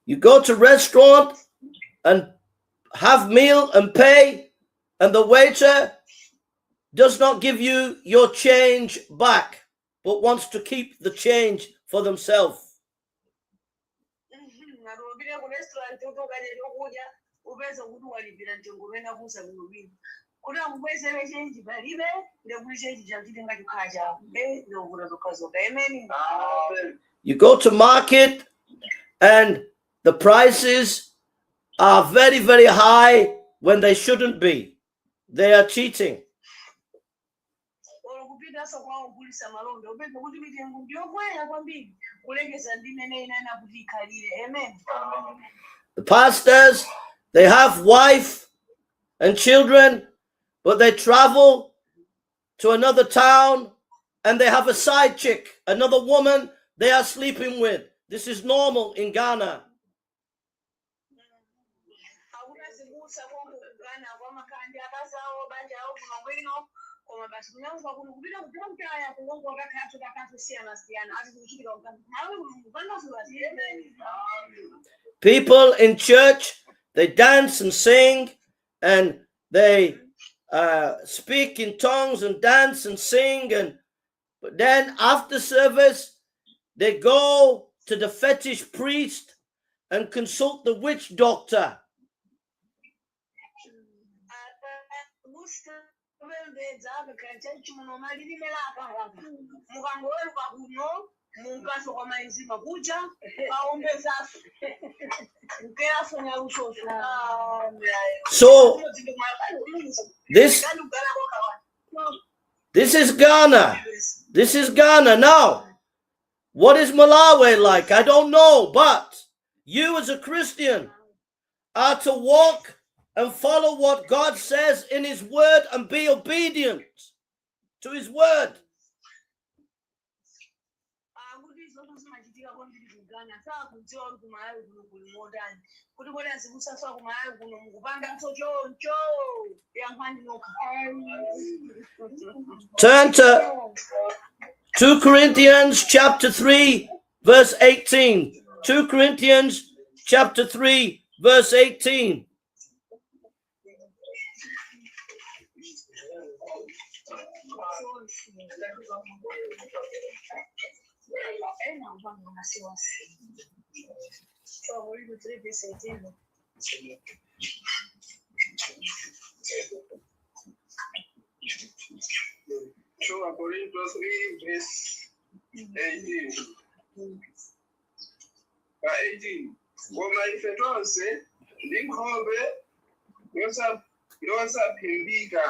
You go to restaurant and have meal and pay, and the waiter does not give you your change back, but wants to keep the change for themselves. You go to market and the prices are very, very high when they shouldn't be. They are cheating. The pastors, they have wife and children, but they travel to another town and they have a side chick, another woman they are sleeping with. This is normal in Ghana. kusa kugana kwamakandi akazawo banja awo kuno bwino koma basi kunyanguka kuno kupita kupita mtaya kungongo kakatu siyana ati kuchitika nawe kupanda. People in church, they dance and sing and they speak in tongues and dance and sing, but then after service they go to the fetish priest and consult the witch doctor. So this is Ghana. This is Ghana. Now, what is Malawi like? I don't know, but you as a Christian are to walk and follow what God says in his word and be obedient to his word. Turn to 2 Corinthians chapter 3 verse 18. 2 Corinthians chapter 3 verse 18. Corinthians 3 verse 18. 18. Koma ife tonse ndi nkhope yosaphimbika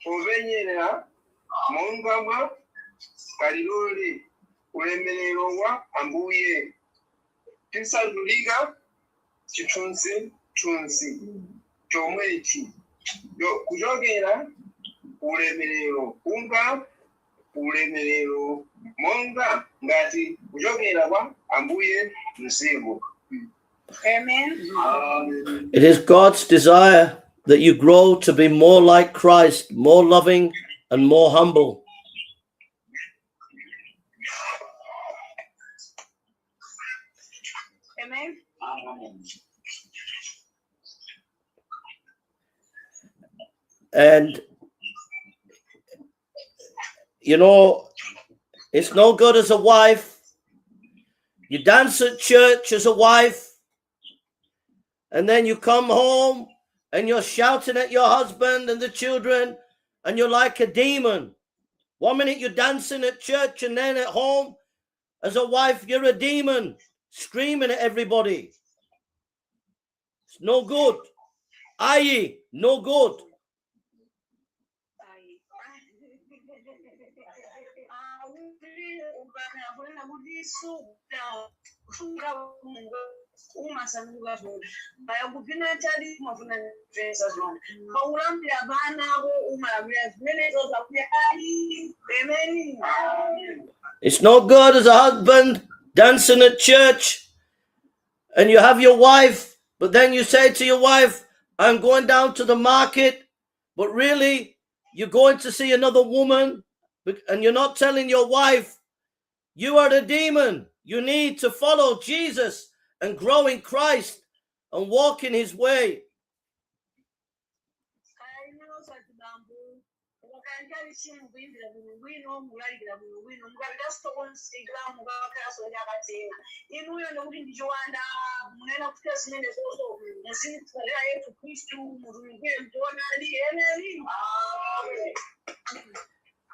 popenyera monga mwa kalilole ulemerero wa Ambuye tisandulika chithunzi chomwechi kuchokera ulemerero kunga ulemerero monga ngati kuchokera kwa Ambuye mzimu. Amen. It is God's desire that you grow to be more like Christ, more loving and more humble. Amen. And you know, it's no good as a wife. You dance at church as a wife, and then you come home and you're shouting at your husband and the children, and you're like a demon. 1 minute you're dancing at church, and then at home, as a wife, you're a demon, screaming at everybody. It's no good. Aye, no good. It's no good as a husband dancing at church and you have your wife, but then you say to your wife, I'm going down to the market, but really you're going to see another woman, and you're not telling your wife, you are the demon. You need to follow Jesus and grow in Christ and walk in his way.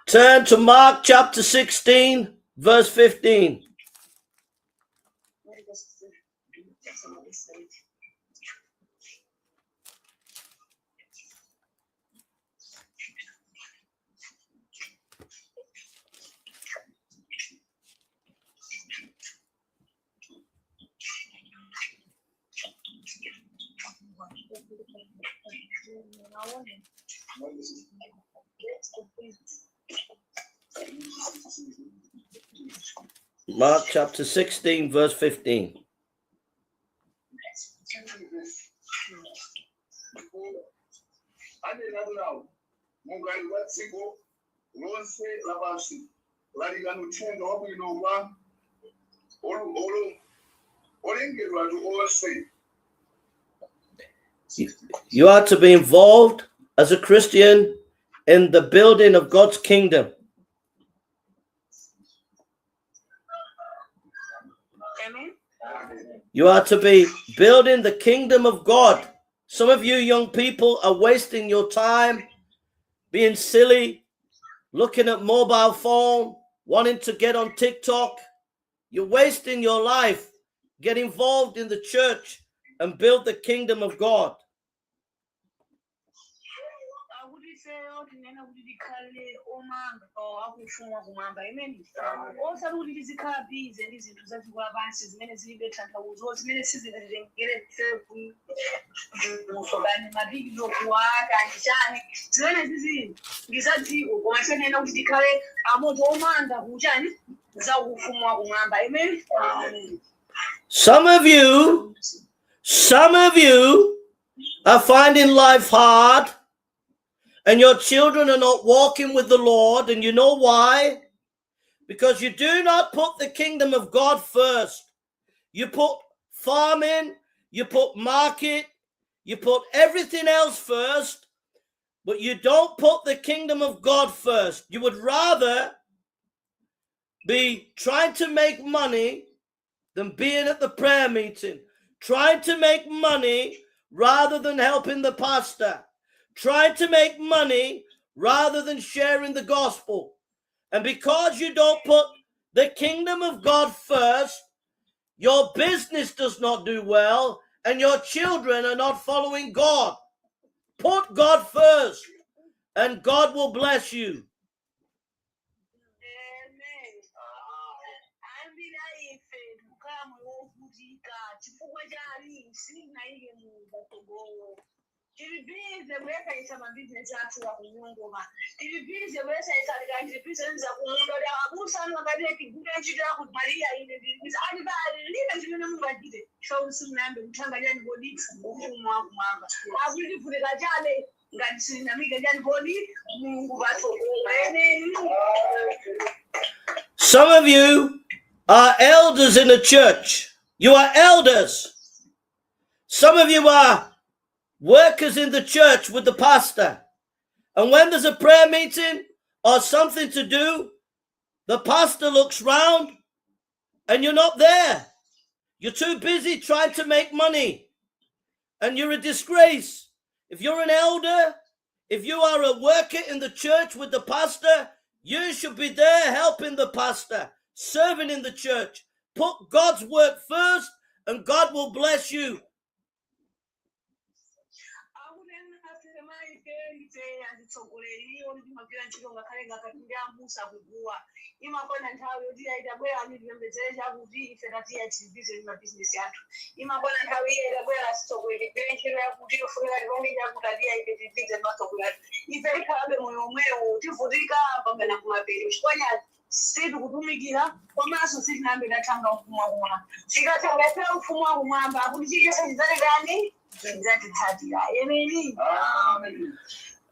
Turn to Mark chapter 16, verse 15. Mark chapter 16, verse 15. anena nawo mungali wa dziko lonse lapansi lalikana uthenga wabwino kwa olengedwa onse. You are to be involved as a Christian in the building of God's kingdom. Amen. You are to be building the kingdom of God. Some of you young people are wasting your time being silly, looking at mobile phone, wanting to get on TikTok. You're wasting your life. Get involved in the church and build the kingdom of God. Some of you are finding life hard, and your children are not walking with the Lord, and you know why? Because you do not put the kingdom of God first. You put farming, you put market, you put everything else first, but you don't put the kingdom of God first. You would rather be trying to make money than being at the prayer meeting, trying to make money rather than helping the pastor, trying to make money rather than sharing the gospel. And because you don't put the kingdom of God first, your business does not do well and your children are not following God. Put God first and God will bless you. Some of you are elders in the church. You are elders. Some of you are workers in the church with the pastor. And when there's a prayer meeting or something to do, the pastor looks round and you're not there. You're too busy trying to make money. And you're a disgrace. If you're an elder, if you are a worker in the church with the pastor, you should be there helping the pastor, serving in the church. Put God's work first and God will bless you.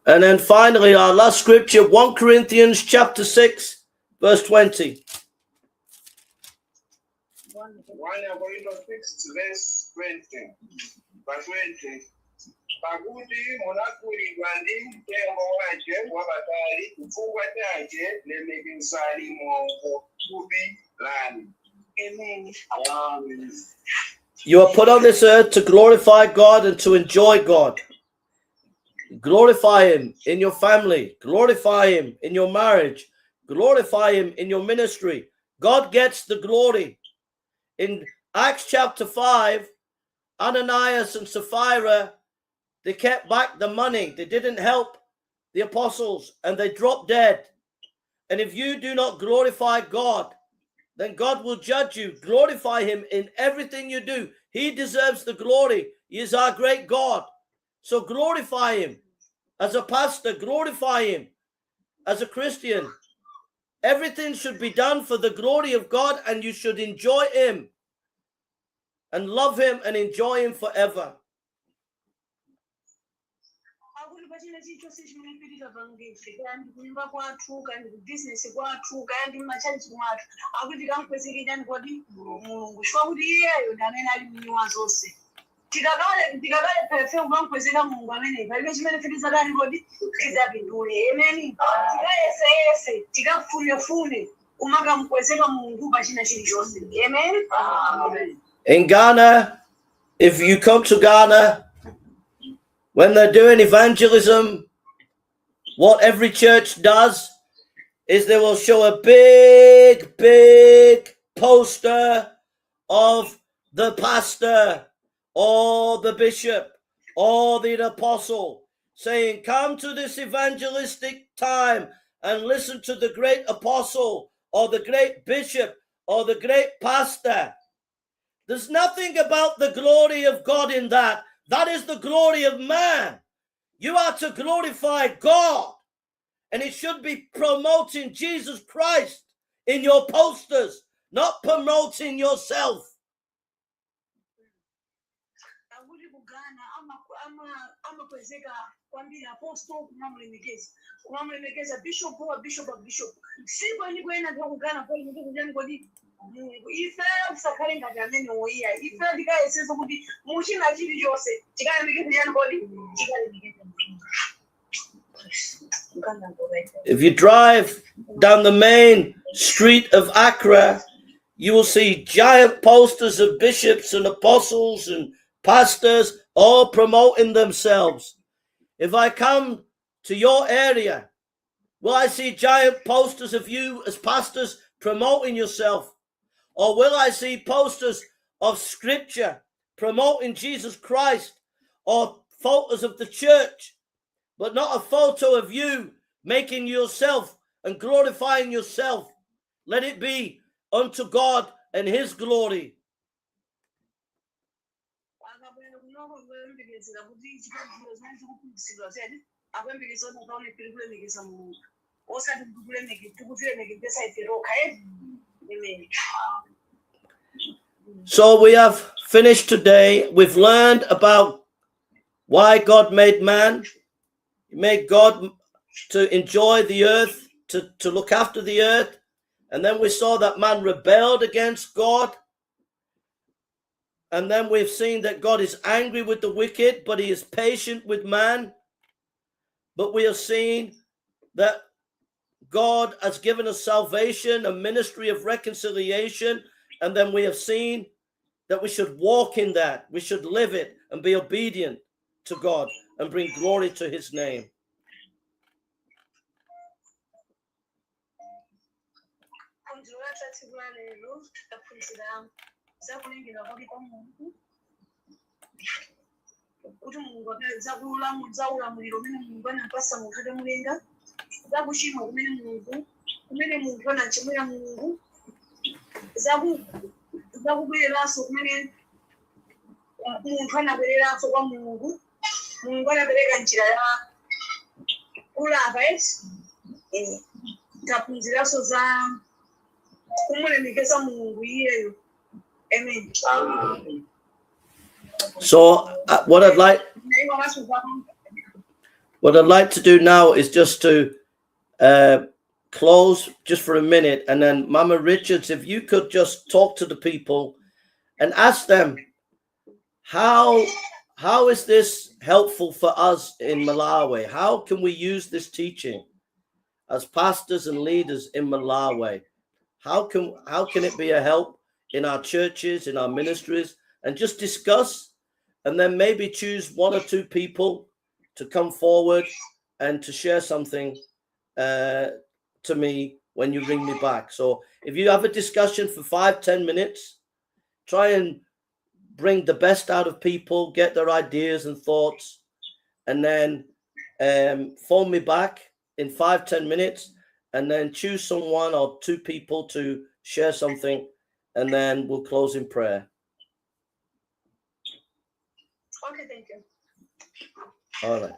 And then finally, our last scripture, 1 Corinthians chapter 6, verse 20. 1 Corinthians 6, verse 20. Pakuti munakulidwa ndi mtengo wace wabatali chifukwa chace lemekesani mongo thupi lanu. Amen. Amen. You are put on this earth to glorify God and to enjoy God. Glorify him in your family. Glorify him in your marriage. Glorify him in your ministry. God gets the glory. In Acts chapter 5, Ananias and Sapphira, they kept back the money. They didn't help the apostles and they dropped dead. And if you do not glorify God, then God will judge you. Glorify him in everything you do. He deserves the glory. He is our great God. So glorify him. As a pastor, glorify him. As a Christian, everything should be done for the glory of God, and you should enjoy him and love him and enjoy him forever. akuti pachina chilichonse chimene chikuchitika pangefe kandi kunyumba kwathu kandi kubizinesi kwathu kandi mumachalichi mwathu akuti kamkwezeke chani kodi Mulungu chifukwa kuti iyeyo ndi amene ali mwini wa zonse tikakale pefe kukamkwezeka Mulungu ameneyi palibe chimene tizakani kodi tidzapindule ameni tikayeseyese tikafunefune kumakamkwezeka Mulungu pachina chilichonse amen. In Ghana, if you come to Ghana, when they're doing evangelism, what every church does is they will show a big poster of the pastor or the bishop or the apostle saying, come to this evangelistic time and listen to the great apostle or the great bishop or the great pastor. There's nothing about the glory of God in that. That is the glory of man. You are to glorify God, and it should be promoting Jesus Christ in your posters, not promoting yourself. If you drive down the main street of Accra, you will see giant posters of bishops and apostles and pastors all promoting themselves. If I come to your area, will I see giant posters of you as pastors promoting yourself? Or will I see posters of scripture promoting Jesus Christ, or photos of the church, but not a photo of you making yourself and glorifying yourself? Let it be unto God and his glory. So we have finished today. We've learned about why God made man. He made God to enjoy the earth, to look after the earth. And then we saw that man rebelled against God. And then we've seen that God is angry with the wicked, but he is patient with man. But we have seen that God has given us salvation, a ministry of reconciliation. And then we have seen that we should walk in that. We should live it and be obedient to God and bring glory to his name. So what I'd like to do now is just to close just for a minute, and then Mama Richards, if you could just talk to the people and ask them, how is this helpful for us in Malawi? How can we use this teaching as pastors and leaders in Malawi? How can it be a help in our churches, in our ministries? And just discuss, and then maybe choose one or two people to come forward and to share something to me when you ring me back. So if you have a discussion for 5-10 minutes, try and bring the best out of people, get their ideas and thoughts, and then phone me back in 5-10 minutes, and then choose someone or two people to share something, and then we'll close in prayer. Okay, thank you. All right.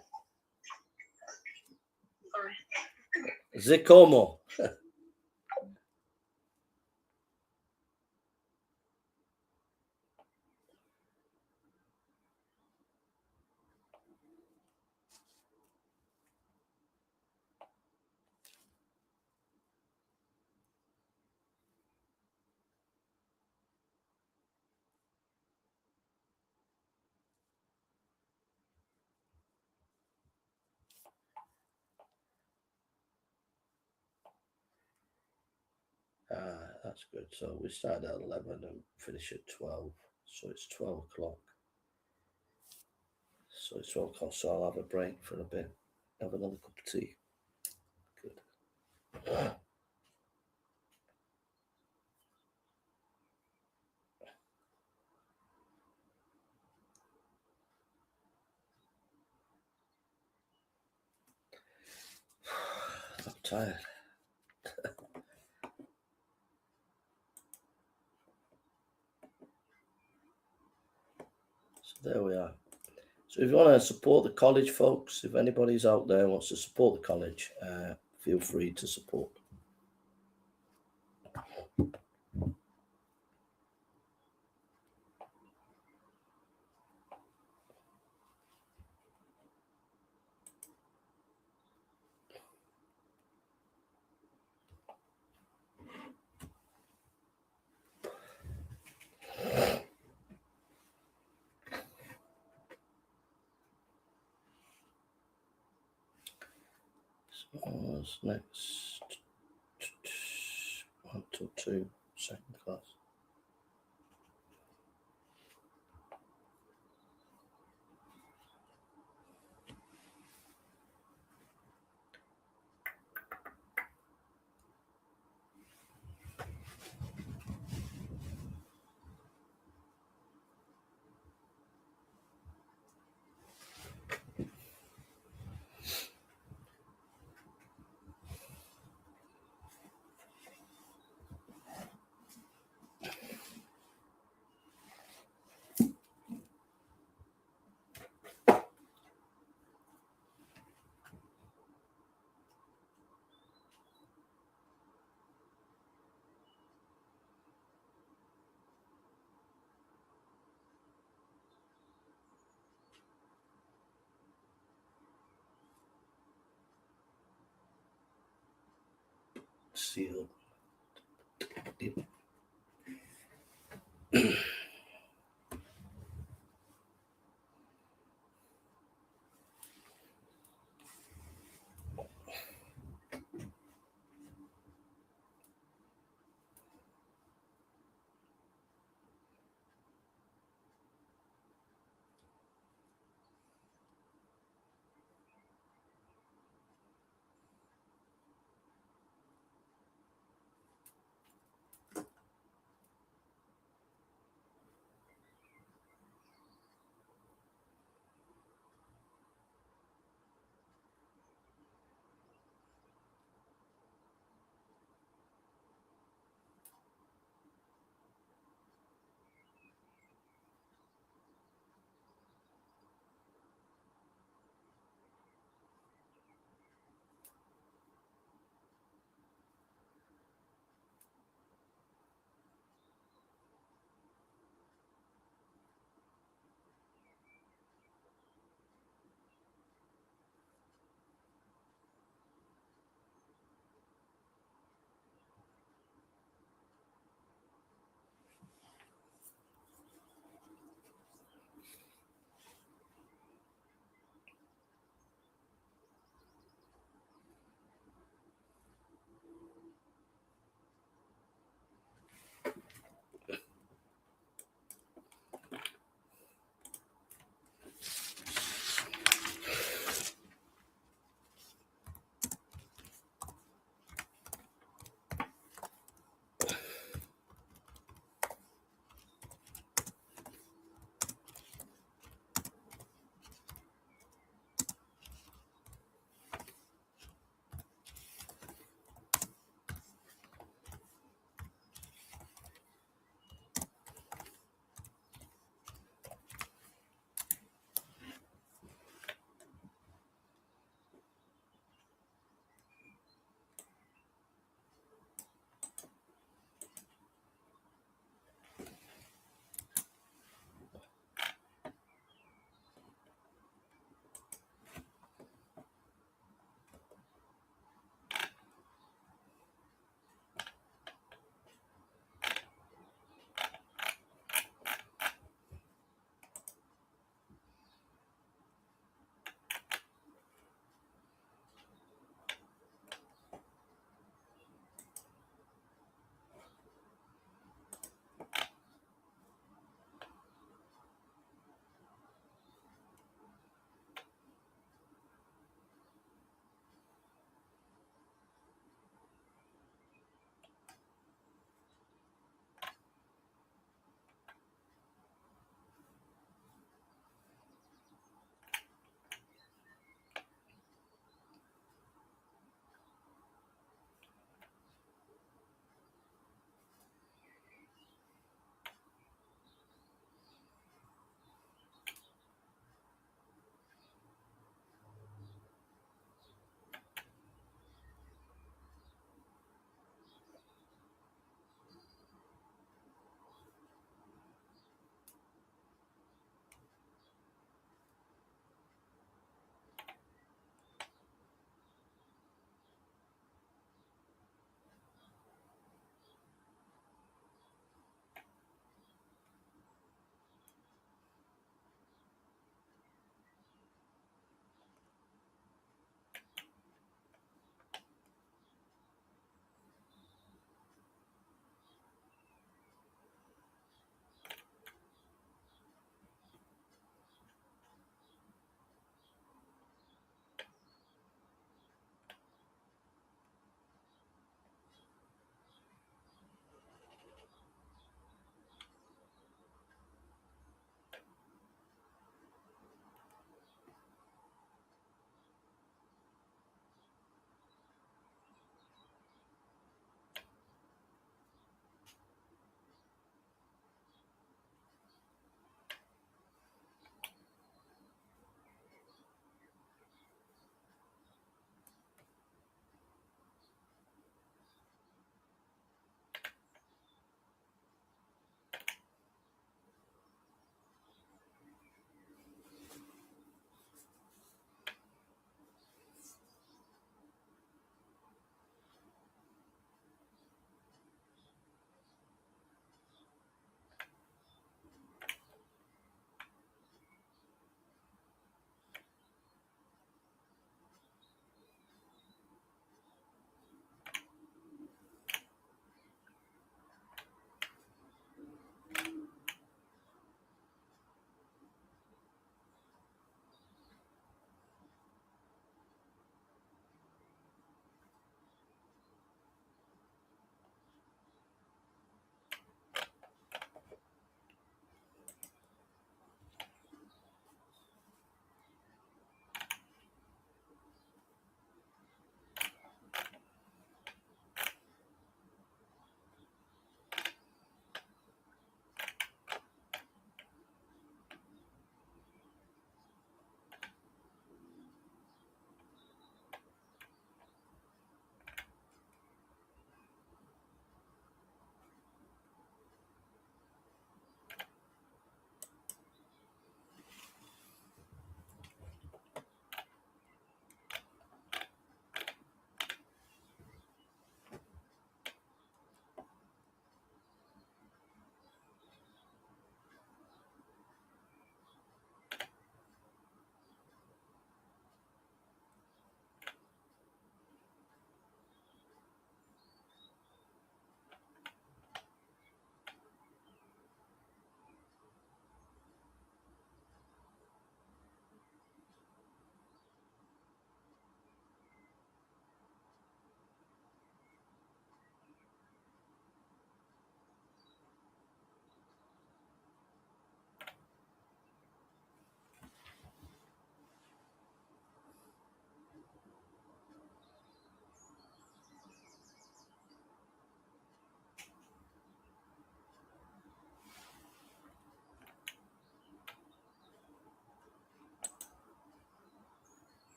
All right. Zikomo. That's good. So we start at 11 and finish at 12. So it's 12 o'clock. So it's 12 o'clock. So I'll have a break for a bit. Have another cup of tea. Good. I'm tired. So there we are. So if you want to support the college, folks, if anybody's out there wants to support the college, feel free to support. So what's next? 1 to 2, second class. Seal.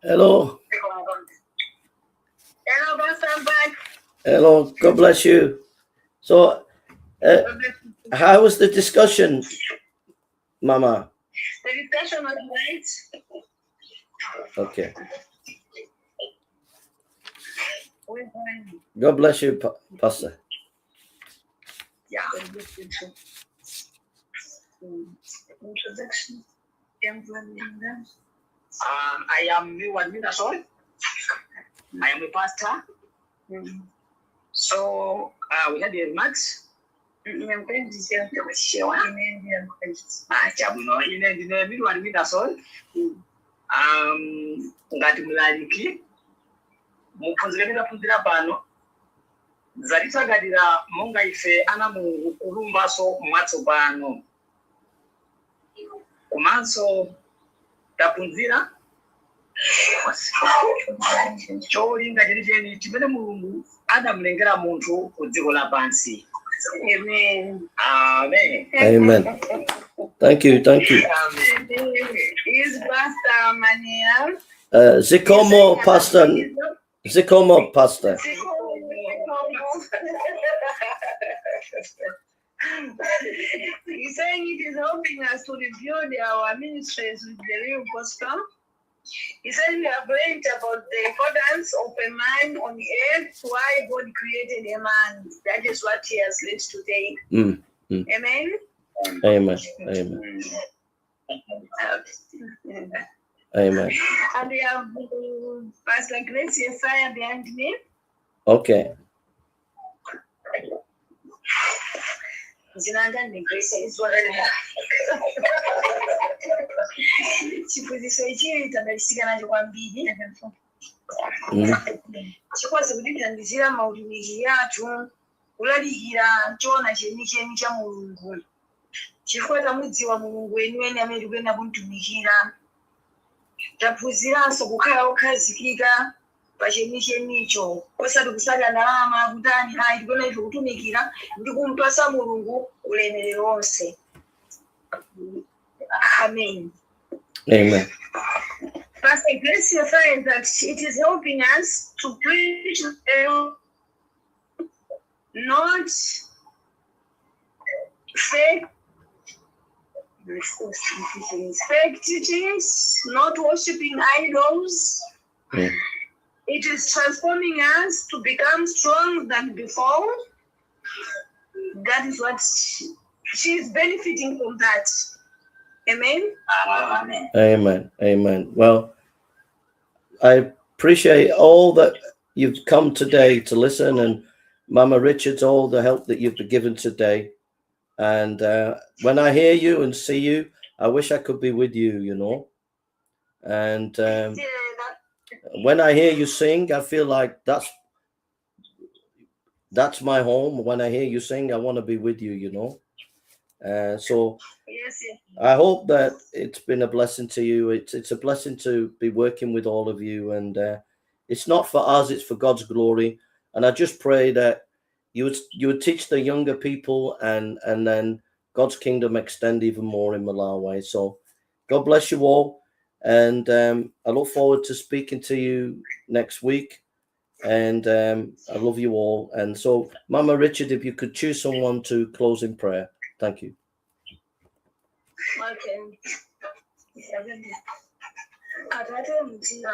Hello. Hello, Pastor, I'm back. Hello. God bless you. So, how was the discussion, Mama? The discussion was great. Okay. We're going. God bless you, Pastor. Yeah. Introduction. I am new administrator. I am a pastor. So we had the remarks. Ngati mulaliki muphunzire pano zalitsagalira monga ife ana Mulungu kulumbaso mwatsopano komanso taphunzira cholinga chenicheni chimene Mulungu adamulengera munthu ku dziko lapansi. Amen. Amen. Amen. Thank you. Amen. Is Pastor Manuel? Zikomo, Pastor. Zikomo, Pastor. He's saying it is helping us to rebuild our ministries with the real gospel. He said we have learned about the importance of a man on earth, why God created a man. That is what he has led today. Amen. Amen. Amen. Amen. And we have Pastor Grace Yesaya behind me. Okay. Chifundiso ichi tandalisika nacho kwambiri chikwazi kutithandizira mautumiki athu kulalikira chona chenicheni cha Mulungu chifukwa tamudziwa Mulungu weniweni amene tikuyenda kumutumikira taphunziranso kukhala okhazikika pa chenichenicho osati kusaka ndalama kutani ayi tikuyenda ife kutumikira ndi kumpasa Mulungu ulemerero wonse. Amen. Amen. Pastor Grace says that it is helping us to preach not fake teachings, not worshiping idols. It is transforming us to become strong than before. That is what she is benefiting from that. Amen. Amen. Amen. Amen. Well, I appreciate all that you've come today to listen, and Mama Richards, all the help that you've been given today. And when I hear you and see you, I wish I could be with you, you know. And when I hear you sing, I feel like that's my home. When I hear you sing, I want to be with you, you know. So yes. I hope that it's been a blessing to you. It's a blessing to be working with all of you, and it's not for us, it's for God's glory. And I just pray that you would teach the younger people, and then God's kingdom extend even more in Malawi. So God bless you all, and I look forward to speaking to you next week. And I love you all. And so, Mama Richard, if you could choose someone to close in prayer. Thank you. Okay. Atate mtima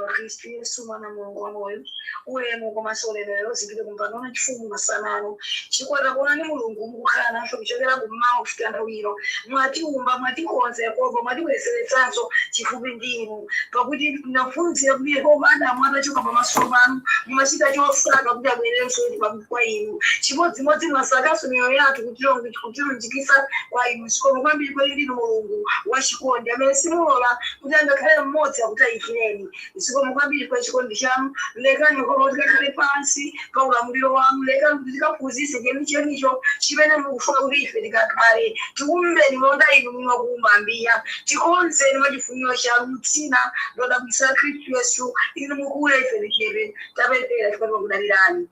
wa Kristo Yesu mwana Mungu wa moyo uye Mungu masolero zikile kumpano chifumu masanano chikwata kuona ni Mulungu mukhala nafe kuchokera kummawa kufika ndawiro mwatiumba mwatikonza Yakobo mwatiwezeretsanso chifupi ndinu pakuti nafunzira kuti Yehova Adamu atachoka pamasomano mumachita chosaka kuti abwererenso kwa inu chimodzimodzi masakaso miyoyo yathu kutilunjikisa kwa inu chikomo kwambiri kwa inu Mulungu wachikondi amene simulola kuti angakhale mmodzi akutayikireni zikomo kwambiri kwa chikondi chanu lekani Yehova tikakhale pansi pa ulamuliro wanu lekani kuti tikaphunzitse chenichenicho chimene mukufuna kuti ife tikakhale tikumbeni monga inu mwakuumba mbiya tikonzeni mwachifuniro chanu mtsina lodabwitsa Khristu Yesu inu mukule ife tichebe tapemphera chifukwa kudalirani.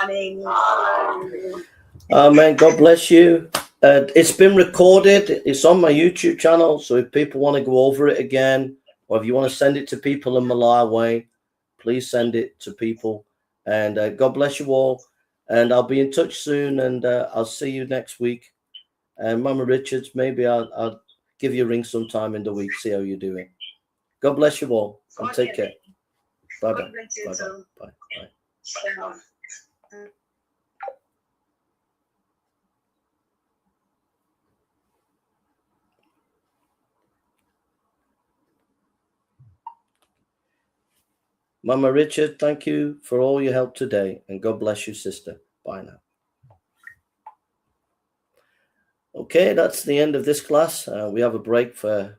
Amen. Amen. God bless you. It's been recorded. It's on my YouTube channel. So if people want to go over it again, or if you want to send it to people in Malawi, please send it to people. And God bless you all. And I'll be in touch soon, and I'll see you next week. And Mama Richards, maybe I'll give you a ring sometime in the week, see how you're doing. God bless you all, and take care. Bye-bye. Bye-bye. Bye. Bye. Mama Richard, thank you for all your help today, and God bless you, sister. Bye now. Okay, that's the end of this class. We have a break for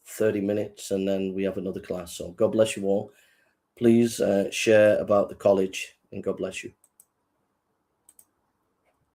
30 minutes, and then we have another class. So God bless you all. Please share about the college, and God bless you.